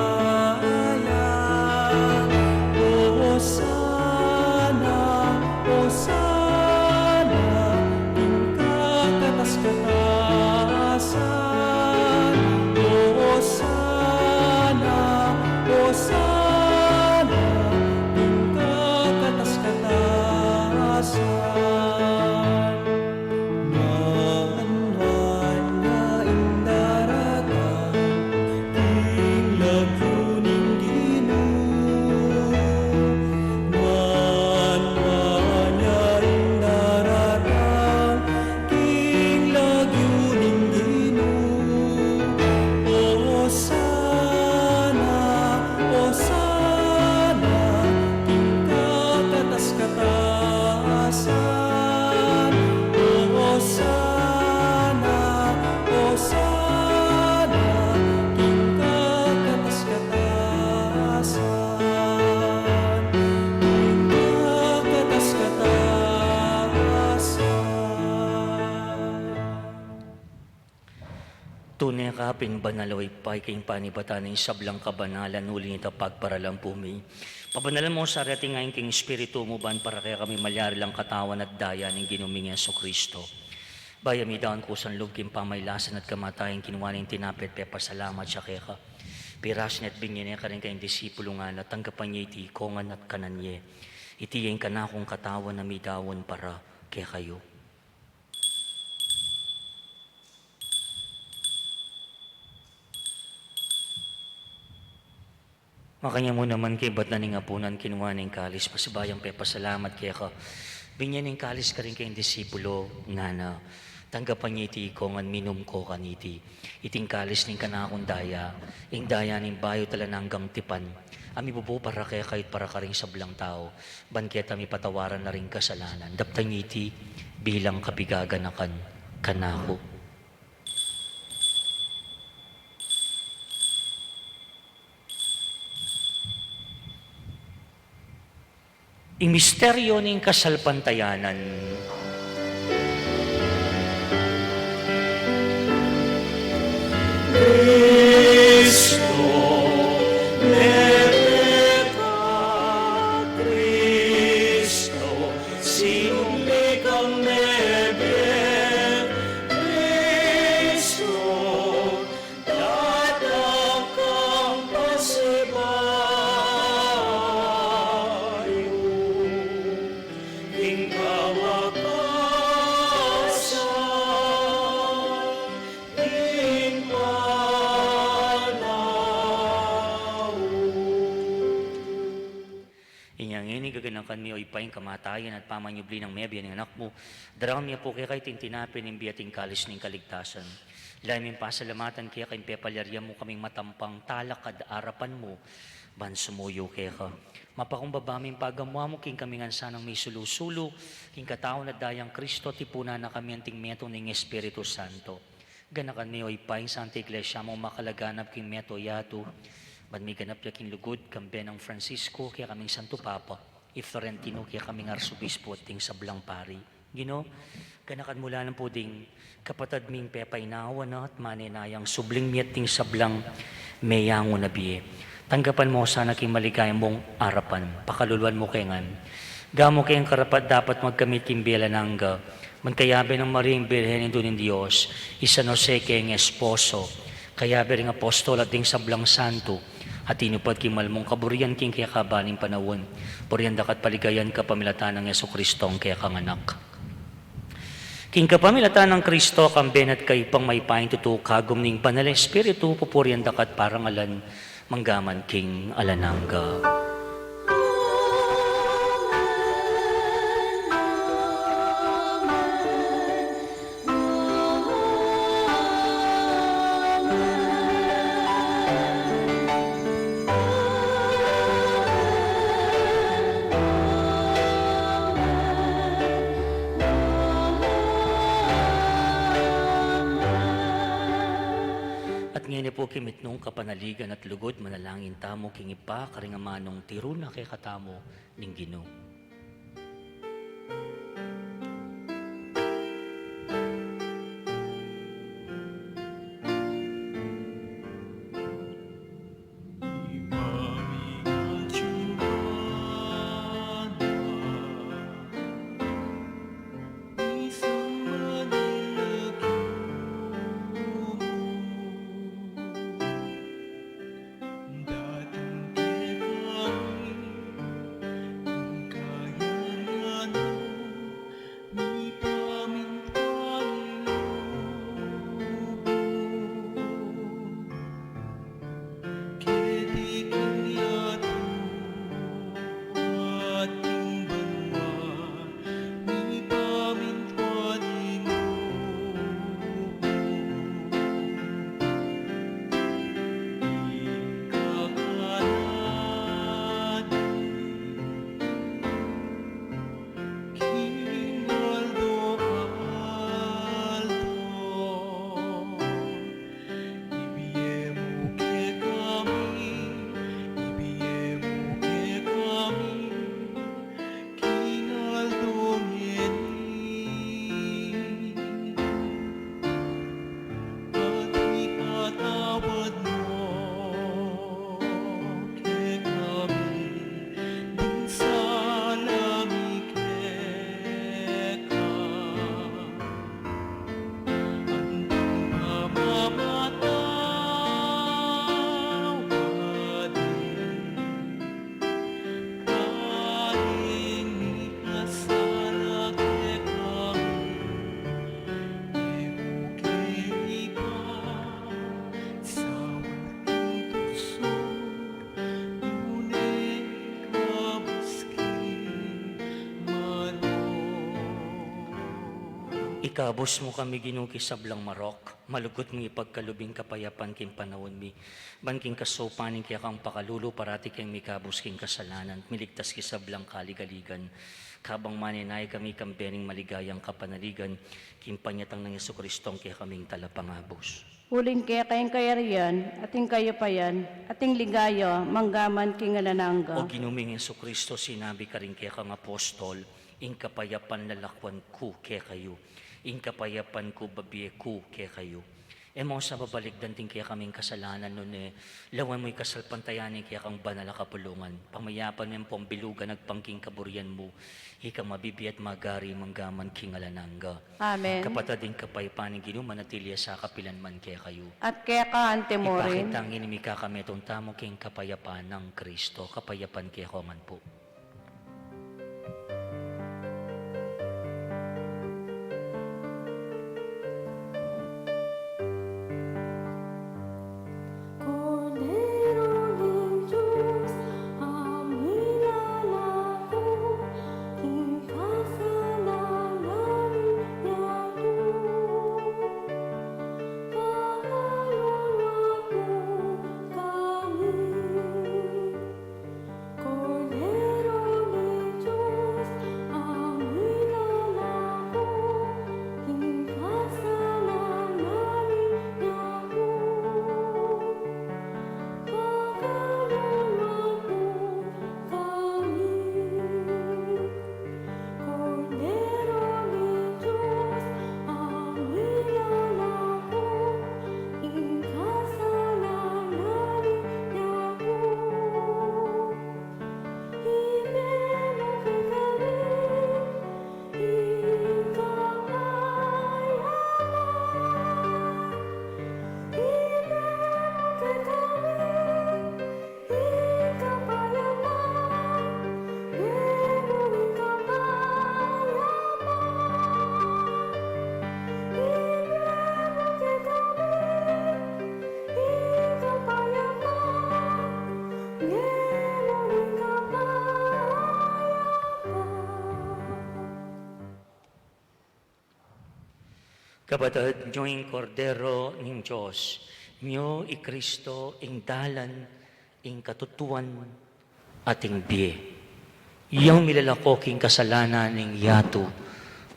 Pin banal, o Ibpa, king panibatan ning sablang kabanalan, uli na nita pagparalan pu mi. Pabanalan mu sa reting ain king Espiritu mu, ban para kekami malyari lang katawan at daya ning Ginu ming Jesucristo. Bayu ya midaun kusang lub king pamailasan at kamatayan, kinua ne ing tinape at pepasalamat ya keka. Pirasu ne at binye ne karing kayang disipulu, ngana, tanggapan ye iti ikongan at kanan ye. Iti ya ing kanakung katawan a midaun para kekayu. Makanyan mu naman, kaibat na ning apunan, kinua ne ing kalis, pasibayu yang pepasalamat keka, binye ne ing kalis karing kayang disipulu, ngana, tanggapan ye iti ikongan, minum ko kaniti. Iti ing kalis ning kanakung daya, ing daya ning bayu at alang anggang tipan, a mibubu para kekayu at para karing sablang tau, ban keta mipatawaran la ring kasalanan. Daptan ye iti bilang kapigaganakan kanaku. Ing misteryu ning kasalpantayanan. Kristo, mebie ka, Kristo, sinubli kang mebie, Kristo, datang kang pasibayu, ing kawakasan ning panaun. Inya ngeni, gaganakan mi, o Ibpa, ing kamatayan at pamanyubli nang mebie ning Anak mu, daraun mi pu keka iting tinape ning bie at ing kalis ning kaligtasan. Lalu ming pasalamatan keka ing pepalyarian mu kaming matampang talakad arapan mu, ban sumuyu keka. Mapakumbaba ming pagamuan mu king kaming ngan sanang misulu-sulu king katawan at dayang Kristo, tipunan na kami anting metung ning Espiritu Santo. Ganakan mi, o Ibpa, ing Santa Iglesia mung makalaganap king meto yatu, ban miganap ya king lugud, kambe nang Francisco, kekaming Santo Papa, i Florentino, kekaming Arsobispo, at ding sablang pari. Ginu, ganakan mu la naman pu ding kapatad ming pepainawa na at manenayang subling mi at ding sablang meyangu na bie. Tanggapan mu sana king maligaya mung arapan, pakaluluan mu ke ngan. Gawan mu keng karapat-dapat magkamit king bie alang angga, ban kayabe nang Maria ing Birhen, Indu ning Dios, i San Jose keng esposo, kayabe ring apostol at ding sablang santo, a tinupad king mal mung kaburian king kekaban ning panaun, purian da ka at paligayan ka pamilatan nang Jesucristong kekang Anak. King kapamilatan nang Kristo, kambe na at kaybat mayupayang tutu, kagum ning Banal a Espiritu, pupurian da ka at parangalan, mangga man king alang angga. At ngeni pu, king mitmung kapanaligan at lugud, manalangin tamu king Ibpa karing amanung tiru na kekatamu ning Ginu. Ikabus mu kami, Ginu, king sablang marok, malugud mung ipagkalub ing kapayapan king panaun mi, ban king kasaupan ning kekang pakalulu parati keng mikabus king kasalanan, miligtas king sablang kaligaligan, kabang manenaya kami king bie ning maligayang kapanaligan, king panyatang nang Jesucristo a kekaming Talapangabus. Uling keka ing kayarian, at ing kayupayan, at ing ligaya, mangga man king alang angga. O Ginu ming Jesucristo, sinabi karing kekang apostol, ing kapayapan lalakwan ku kekayu, ing kapayapan ku babie ku kekayu. E mu sa babalikdan ding kekaming kasalanan, nune lawan mu ing kasalpantayanan ning kekang banal a kapulungan. Pamayapan mu ampong bilugan agpang king kaburian mu, ikang mabibie at magari mangga man king alang angga. Amen. Kapatad, ing kapayapan ning Ginu manatili ya sa kapilan man kekayu. At keka anti mu rin. Ipakit ta ngeni mika kametung tamu king kapayapan nang Kristo, kapayapan kekayu ngan pu. Kordero ning Dios, a milalako king kasalanan ning yatu, pakalulu mu kami. Kordero ning Dios, a milalako king kasalanan ning yatu, pakalulu mu kami. Kordero ning Dios, a milalako king kasalanan ning yatu, ibie mu kekami ing kapayapan. Ibie mu kekami ing kapayapan, ibie mu ing kapayapan. Ibie mu kekami ing kapayapan, ibie mu ing kapayapan. Kapatad, nyo ing Kordero ning Dios, nyo i Kristo, ing dalan, ing katutuan, at ing bie. Yang milalako king kasalanan ning yatu,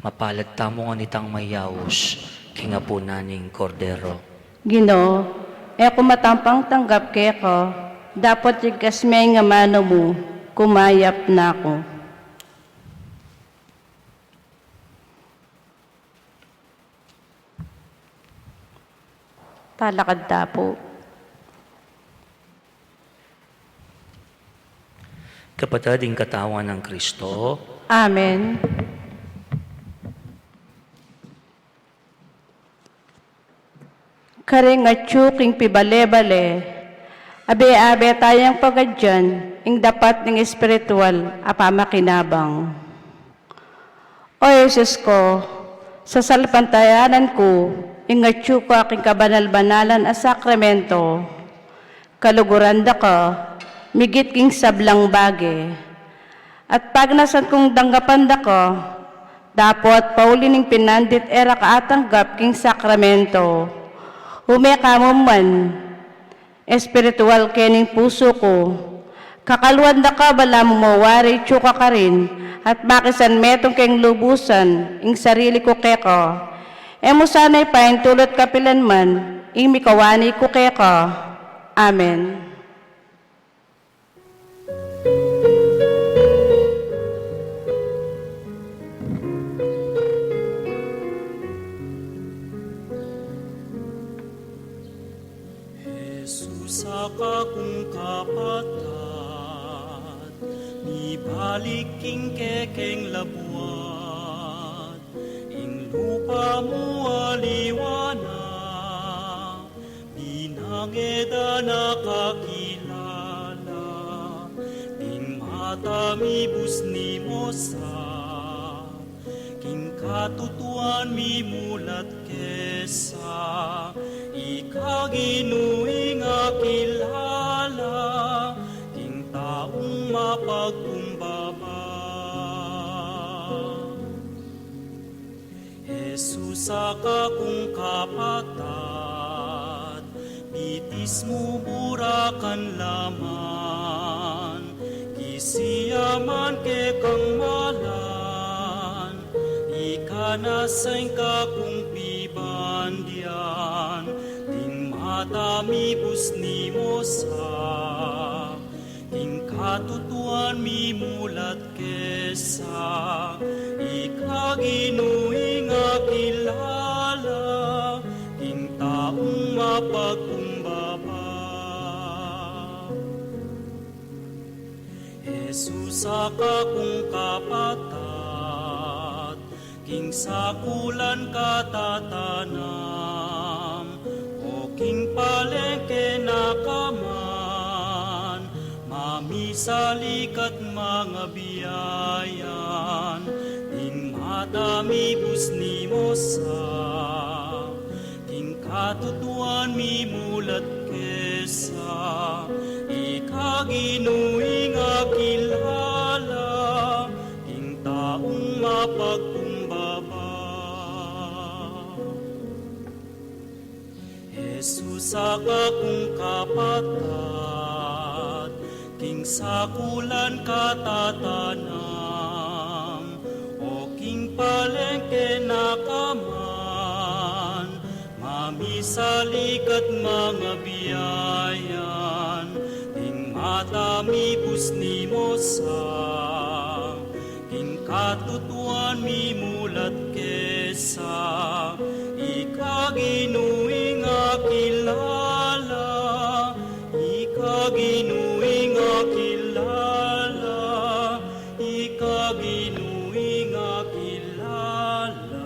mapalad tamu ngan itang mayaus king apunan ning Kordero. Ginu, e ku matampang tanggap keka, dapot igas me ing amanu mu, kumayap na ku. Talakad ta pu. Kapatad, ing katawan nang Kristo. Amen. Karing atyu king pibale-bale, abe-abe tayang pagadyan ing dapat ning espiritual a pamakinabang. O Jesus ku, sasalpantayanan ku ing atyu ku king kabanal-banalan a sakramento. Kaluguran da ka migit king sablang bage. At pagnasan kung danggapan da ka, dapot pauli ning pinandit e ra ka atanggap king sakramento. Ume ka mu man espiritual kening pusu ku. Kakaluan da ka balamu mawari atyu ka karin, at makisan metung keng lubusan ing sarili ku keka. E mu sana ipaintulut kapilan man ing mikawani ku keka. Amen. Jesus, a kakung kapatad, mibalik king kekeng labuad, ing lupa mu aliwa na, binangedan a kakilala, ing mata mi busni mu sa, king katutuan mi mulat kesa, ika Ginu ing akilala. Saka kung kapatad, bitis mu burakan laman, kisiyaman kekang malan, ika na seng kakung pibandian, ding mata mi busni mu sa, king katutuan mimulat kesa, ika Ginu ing akilala, king taung mapagkumbaba. Jesus, saka kung kapatad, king sakulan katatanam, o king palengke na kaman, mamisalikat mangabiayan, ding mata mi busni mu sa, king katutuan mimulat kesa, ika Ginu ing akilala, king taung mapagkumbaba. Jesus, saka kung kapatad, king sakulan katatanam, o king palengke na kaman, mamisalikat mangabiayan, ding mata mi busni mu sa, king katutuan mimulat kesa, ika Ginu ing akilala, ika Ginu ing akilala, ika Ginu ing akilala,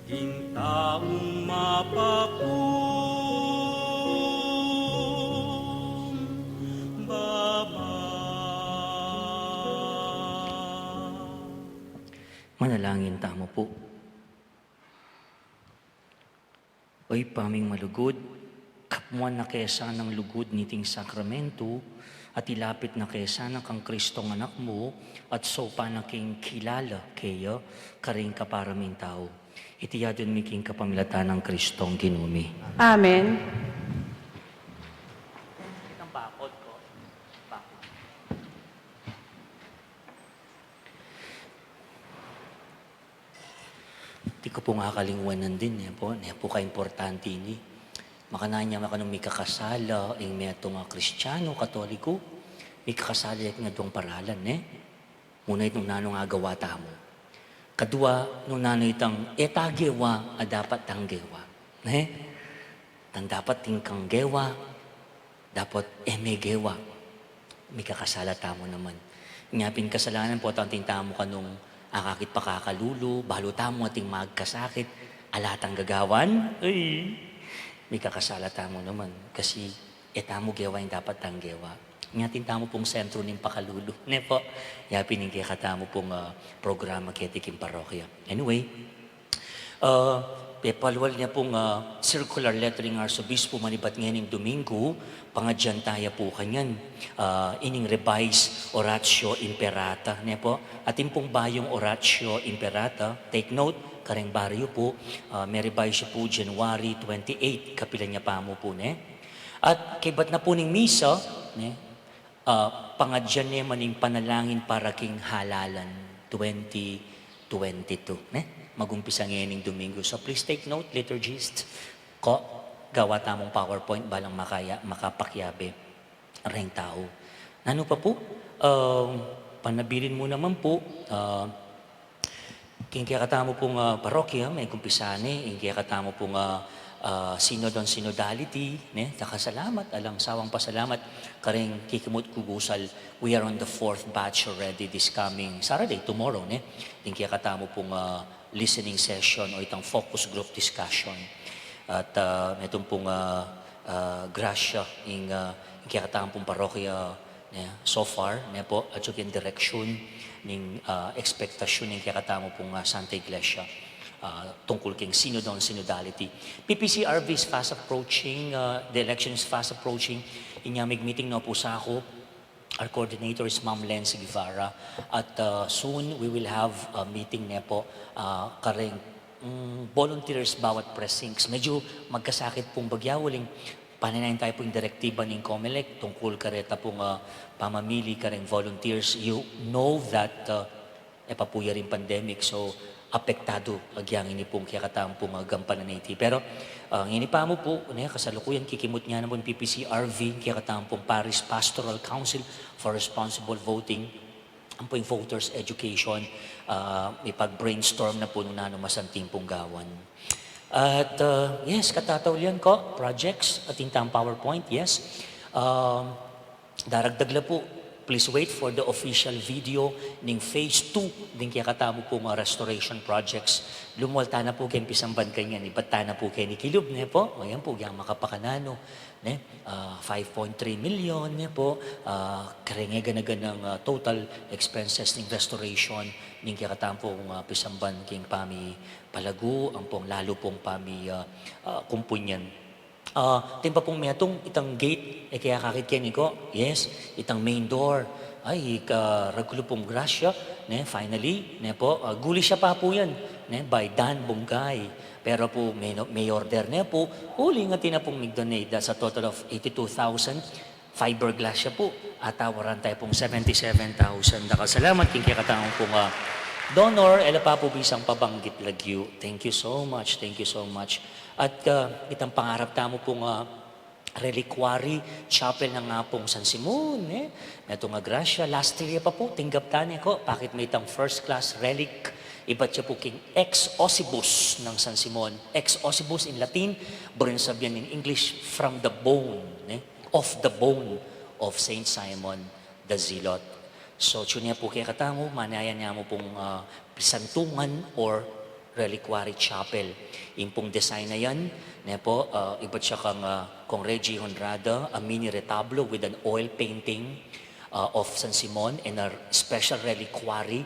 king taung mapagkumbaba. Manalangin tamu pu. O Ibpa ming malugud, kapmuan na ke sana ing lugud niting sakramentu, at ilapit na ke sana kang Kristong Anak mu, at saupan na king kilala keya karing kapara ming tau. Iti adwan mi king kapamilatan nang Kristong Ginu mi. Amen. Di ku pung akalingwanan din, ne pu, ne pu kaimportante ini. Makanyan ya, makanung mikakasala ing metung a Kristiano, Katoliko, mikakasala ya king adwang paralan, ne? Una, itang nung nanu ing agawa tamu. Kadua, nung nanu itang e ta gewa a dapat tang gewa, ne? Tang dapat ing kang gewa, dapat e me gewa. Mikakasala tamu naman. Inya pin kasalanan pu, atin tamu kanung akakit pakakalulu, balu tamu ating magkasakit, ala tang gagawan, uy, mikakasala tamu naman. Kasi e tamu gewa ing dapat tang gewa. Inya atin tamu pung sentro ning pakalulu, ne pu? Ya pin ing kekatamu pung, ah, programa keti king parokya. Anyway, ah, pepalual ne pung, ah, circular letter ning Arsobispo manibat ngening Domingo, pangadyan taya pu kanyan, ah, ining Revised Oratio Imperata, ne pu? Atin pung bayung Oratio Imperata, take note, kareng baryu pu, ah, me-revise ya pu January twenty-eight, kapilan ya pa mu pu, ne? At kaybat na pu ning misa, ne? Ah, pangadyan ne man ing panalangin para king halalan twenty twenty-two, ne? Mag-umpisa ngening Domingo. So please take note, liturgist, ko, gawa tamung PowerPoint balang makaya-, makapakiabe reng tau. Nanu pa pu? Ah, panabilin mu naman pu, ah, king kekatamu pung, ah, parokya, me-umpisa ne, ing kekatamu pung, ah, ah, Synod on Synodality, ne? Saka salamat, alang sawang pasalamat kareng kikimut ku gusal. We are on the fourth batch already this coming Saturday, tomorrow, ne? Ing kekatamu pung, ah, listening session o itang focus group discussion. At, ah, metung pung, ah, ah, grasya ing, ah, ing kekatamu pung parokya, ne, so far, ne pu, at yung direksyon ning, ah, ekspektasyon ning kekatamu pung, ah, Santa Iglesia, ah, tungkol king Synod on Synodality. P P C R V is fast approaching, ah, the election is fast approaching. Inya mig-meeting no pu sa ku, Our coordinator is Ma'am Lens Guevara. At, ah, soon, we will have a meeting ne po, ah, kareng, mm, volunteers bawat precincts. Medyo magkasakit pung bagya, uling pananayan tayo pung direktiba ning Comelec tungkul kareta pung, ah, pamamili kareng volunteers. You know that, ah, e pa pu ya ring pandemic, so apektadu agyan ini pung kekatamung, ah, gampanan iti. Pero, ah, ngeni pa mu pu, ne, kasalukuyan kikimut ngana pu ning P P C R V, kekatamung Parish Pastoral Council for Responsible Voting, ampong voters education, ah, mipag-brainstorm na pu nung nanu masanting pung gawan. At, ah, yes, katataulian ko, projects, atin tang PowerPoint, yes. Um, Daragdag la pu, please wait for the official video ning phase two ning kekatamung, ah, restoration projects. Lumual tana pu keng pisamban kanyan, ibat tana pu keni kilub, ne po? O yan pu, yang makapakananu, ne? Ah, five point three million, ne po? Ah, kareng e gana-ganang, ah, total expenses ning restoration ning kekatamung, ah, pisamban keng pamipalagu, ampong lalu pung pami, ah, ah, kumpunyan. Ah, atin pa pung metung, itang gate, e kaya kakit keni ko, yes, itang main door. Ay, ika, raglu pung grasya, ne, finally, ne po, ah, guli ya pa pu yan, ne, by Dan Bungay. Pero pu, may, may order ne pu, uling atin na pung nag-donate, that's a total of eighty-two thousand. Fiberglass ya pu, at awaran tayo pung seventy-seven thousand. Dakal salamat king kekatamung pung, ah, donor, e la pa pu bisang pabanggit lagyu. Thank you so much, thank you so much. At, ah, itang pangarap tamu pung, ah, reliquary chapel nang Apung San Simon, e. Metung a grasya, last year pa pu, tinggap tane ko, pakit me itang first class relic, ibat ya pu king ex ossibus nang San Simon. Ex ossibus in Latin, buring sabian in English, from the bone, e, of the bone of Saint Simon the Zealot. So, atiu ne pu kekatamu, manayan ya mu pung, ah, pisantungan or reliquary chapel. Ing pung design a yan, ne po, ah, ibat ya kang, ah, Kong Reggie Honrada, a mini retablo with an oil painting, ah, of San Simon and a special reliquary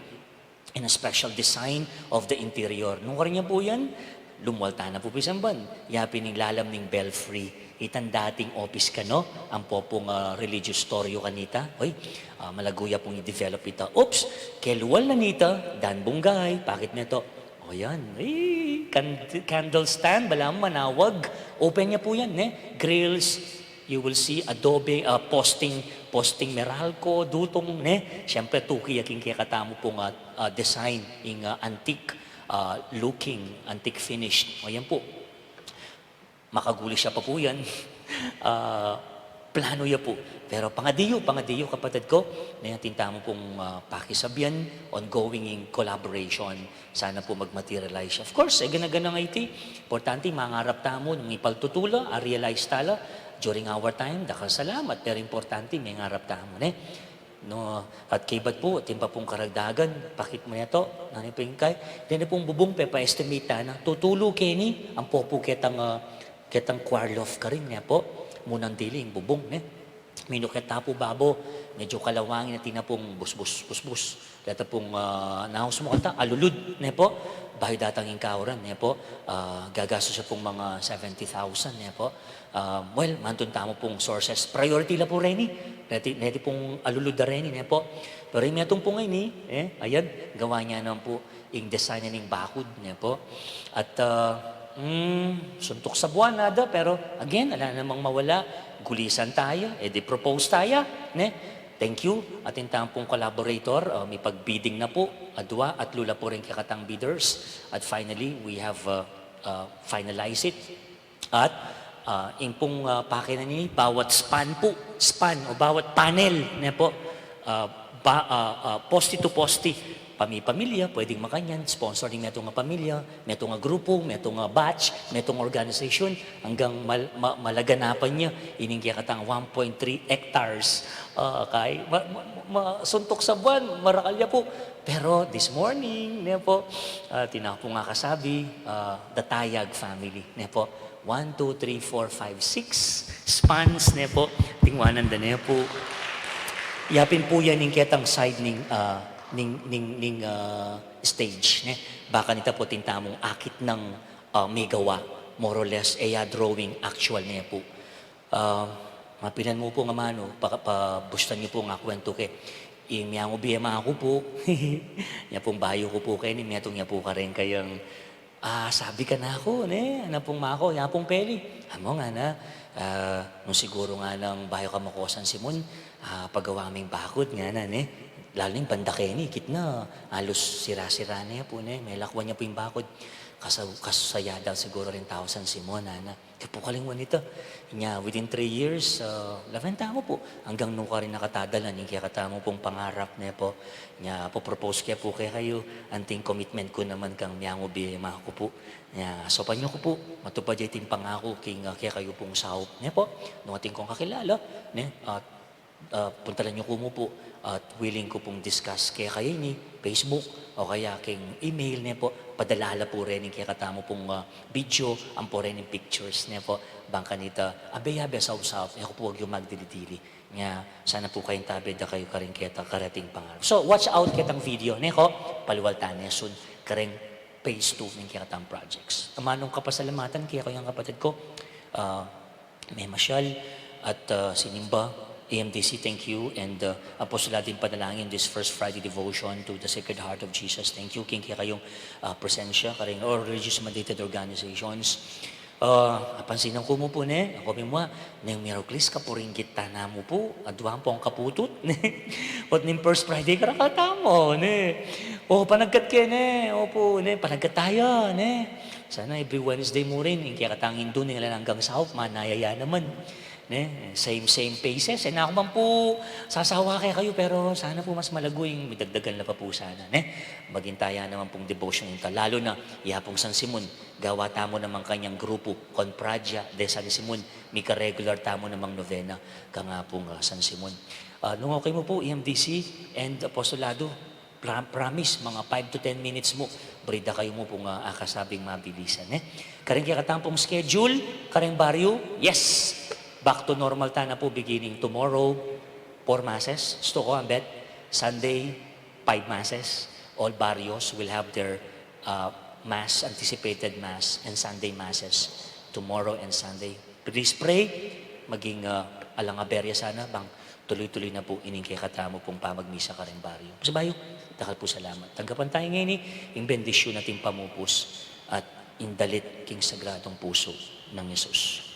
and a special design of the interior. Nung karin ya pu yan, lumual tana pu pisamban. Yapin ing lalam ning belfry. Itang dating office kanu, ampo pung, ah, religious store yu kanita. Oy, ah, malagu ya pung i-develop ita. Oops, kelual na nita, Dan Bungay, pakit me to. O yan, ay, can-, candle stand, balamu manawag. Open ya pu yan, ne? Grills, you will see adobe, ah, posting, posting Meralco, dutung, ne? Siyempre, tuki ya king kekatamu pung, ah, ah, design, ing, ah, antique, ah, looking, antique finish. O yan pu. Makagulis ya pa pu yan. Ah, plano ya pu. Pero pangadi yu, pangadi yu, kapatad ko, ne, atin tamu pung, ah, pakisabian, ongoing ing collaboration. Sana pu mag-materialize ya. Of course, e gana-gana nga iti. Importante, mangarap tamu, nung ipaltutula, a-realize tala, during our time, dakal salamat. Pero importante, mangarap tamu, ne? No, at kaybat pu, atin pa pung karagdagan, pakit mu ne to, nanu pu ing kay, deni pung bubung, pepa-estimate tana, tutulu keni, ampo pu ketang, ah, ketang choir loft karin, ne po, munang dili ing bubung, ne? Minuket ta pu babo, medyo kalawangin, atin na pung busbus, busbus. Deta pung, ah, naus mu kata, alulud, ne po, bayu datang ing kauran, ne po, ah, gagastus ya pung mga seventy thousand, ne po. Ah, well, mantun tamu pung sources. Priority la pu reni. Reti, reti pung alulud da reni, ne po. Pero ing metung pu ngeni, e, ayan, gawa ne naman pu ing design ning bakud, ne po. At, ah, mm, suntuk sa buwan, nada, pero again, ala namang mawala, gulisan taya, e di propose taya, ne? Thank you. Atin tamu pung collaborator, ah, mipag-bidding na pu, adwa, atlu la pu ring kekatang bidders. At finally, we have, ah, ah, finalized it. At, ah, ing pung, ah, pakinan ini, bawat span pu, span o bawat panel, ne po, ah, ba-, ah, ah, poste to poste, pami-pamilya, pwedeng makanyan, sponsor ning metung a pamilya, metung a grupu, metung a batch, metung a organization, anggang mal-, ma-, malaganapan ya ining kekatang one point three hectares. Ah, kay, ma-, ma-, ma-, suntuk sa buwan, marakal ya pu. Pero this morning, ne po, ah, atin na pung akasabi, ah, the Tayag family, ne po. One, two, three, four, five, six spans, ne po. Tingwanan da ne pu. Yapin pu yan ing ketang side ning, ah, ning, ning, ning, ah, stage, ne. Baka nita pu atin tamung akit nang, ah, megawa, more or less, e ya drawing, actual ne pu. Ah, Mapilan mu pung amanu, pa, pabustan yu pung akwentu ke. Ing miangu bie maku pu. Nya pung bayu ku pu keni, metung ya pu karin kayang, ah, sabi kanaku, ne, ana pung maku, ya pung peli. Amu ngana, ah, nung siguru nganang bayu ka mu ku San Simon, ah, pagawa ming bakud ngana, ne. Lalu ning banda keni, ikit na, alus sira-sira ne pu, ne, melakwan ya pu ing bakud. Kasa-, kasaya da siguru ring tau San Simon, ana. Kaya pu kaling wanita. Nya, within three years, ah, lawen tamu pu. Anggang nukarin na katadalan ing kekatamu pung pangarap, ne pu. Nya, pu-propose ke pu kekayu, anting commitment ku naman kang miangu bie maku pu. Nya, saupan yu ku pu, matupad ya iting pangaku king, ah, kekayu pung saup, ne pu. Nung atin kung kakilala, ne, at ah, puntalan yu ku mu pu, at willing ku pung discuss kekayu ini, Facebook, o kaya king email, ne pu, padala la pu reni ing kekatamu pung, ah, video, ampo reni ing pictures, ne pu, bang kanita, abe-abe saup-saup, e ku pu agyu magdili-dili. Nya, sana pu kayung tabe da kayu karing keta karating pangarap. So, watch out ketang video, ne ku, paliwal tane sun, kareng phase two ning kekatang projects. Amanung kapasalamatan kekayu yang kapatid ku, ah, memasyal at, ah, sinimba, A M D C, thank you, and, ah, Apostolado ing Panalangin, this first Friday devotion to the Sacred Heart of Jesus, thank you, king kekayung, ah, presensya, karing all religious mandated organizations. Ah, apansinan ku mu pu, ne, aku mi mua, neng Miraculous, kapuringgit ta namu pu, aduang pung kaputut, ne. Ot ning first Friday, karakal tamu, ne. O, panagkat ke, ne, opu, ne, panagkat taya, ne. Sana every Wednesday mu rin, ing kekatang Hindu, ning alang anggang saup, manaya ya naman. Ne, same, same paces. E na ku man pu sasawa kekayu, pero sana pu mas malagu ing midagdagan la pa pu sana, ne. Maging taya naman pung devotion ta. Lalu na, ya pung San Simon, gawa tamu namang kanyang grupu, Confradia de San Simon, mika-regular tamu namang novena, kang, ah, pung, ah, San Simon. Ah, nung okay mu pu, A M D C and Apostolado, Pra-, promise, mga five to ten minutes mu. Buri da kayu mu pung, ah, akasabing mabilisan, e. Karing kekatang pung schedule, karing baryu, yes. Back to normal ta na pu beginning tomorrow, four masses. Stu ko, ambet, Sunday, five masses. All barrios will have their, ah, mass, anticipated mass, and Sunday masses tomorrow and Sunday. Please pray, maging, ah, alang aberya sana, bang tuloy-tuloy na pu ining kekatamu pung pamagmisa karing baryu. Sa bayu, dakal pu salamat. Tanggapan taya ngeni ing bendisyun at ing pamupus at ing dalit king Sagradong Pusu nang Jesus.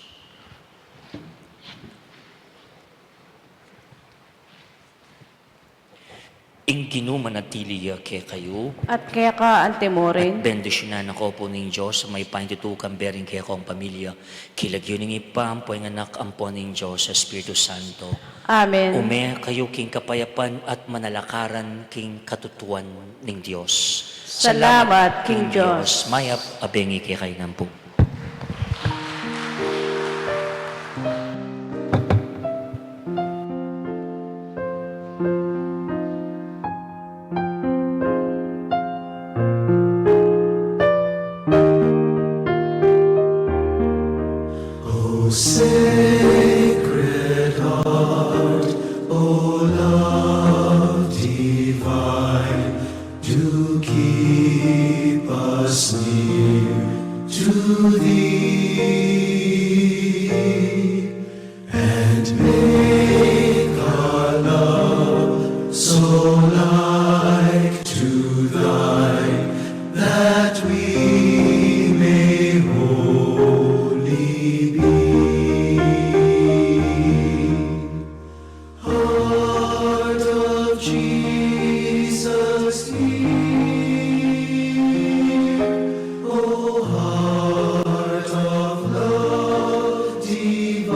Ing Ginu manatili ya kekayu. At keka antimurin. At bendisyunan na ko pu ning Dios, mayupayang tutukan, bering kekong pamilya. King lagyu ning Ibpa, ampo ning Anak, ampo ning Dios Espiritu Santo. Amen. Ume kayu king kapayapan at manalakaran king katutuan ning Dios. Salamat king Dios. Mayap a bengi kekayu naman pu. O Sacred Heart, O Love Divine, do keep us near to Thee, and make our love so like to Thine that we may holy be. Heart of Jesus dear, O heart of love divine,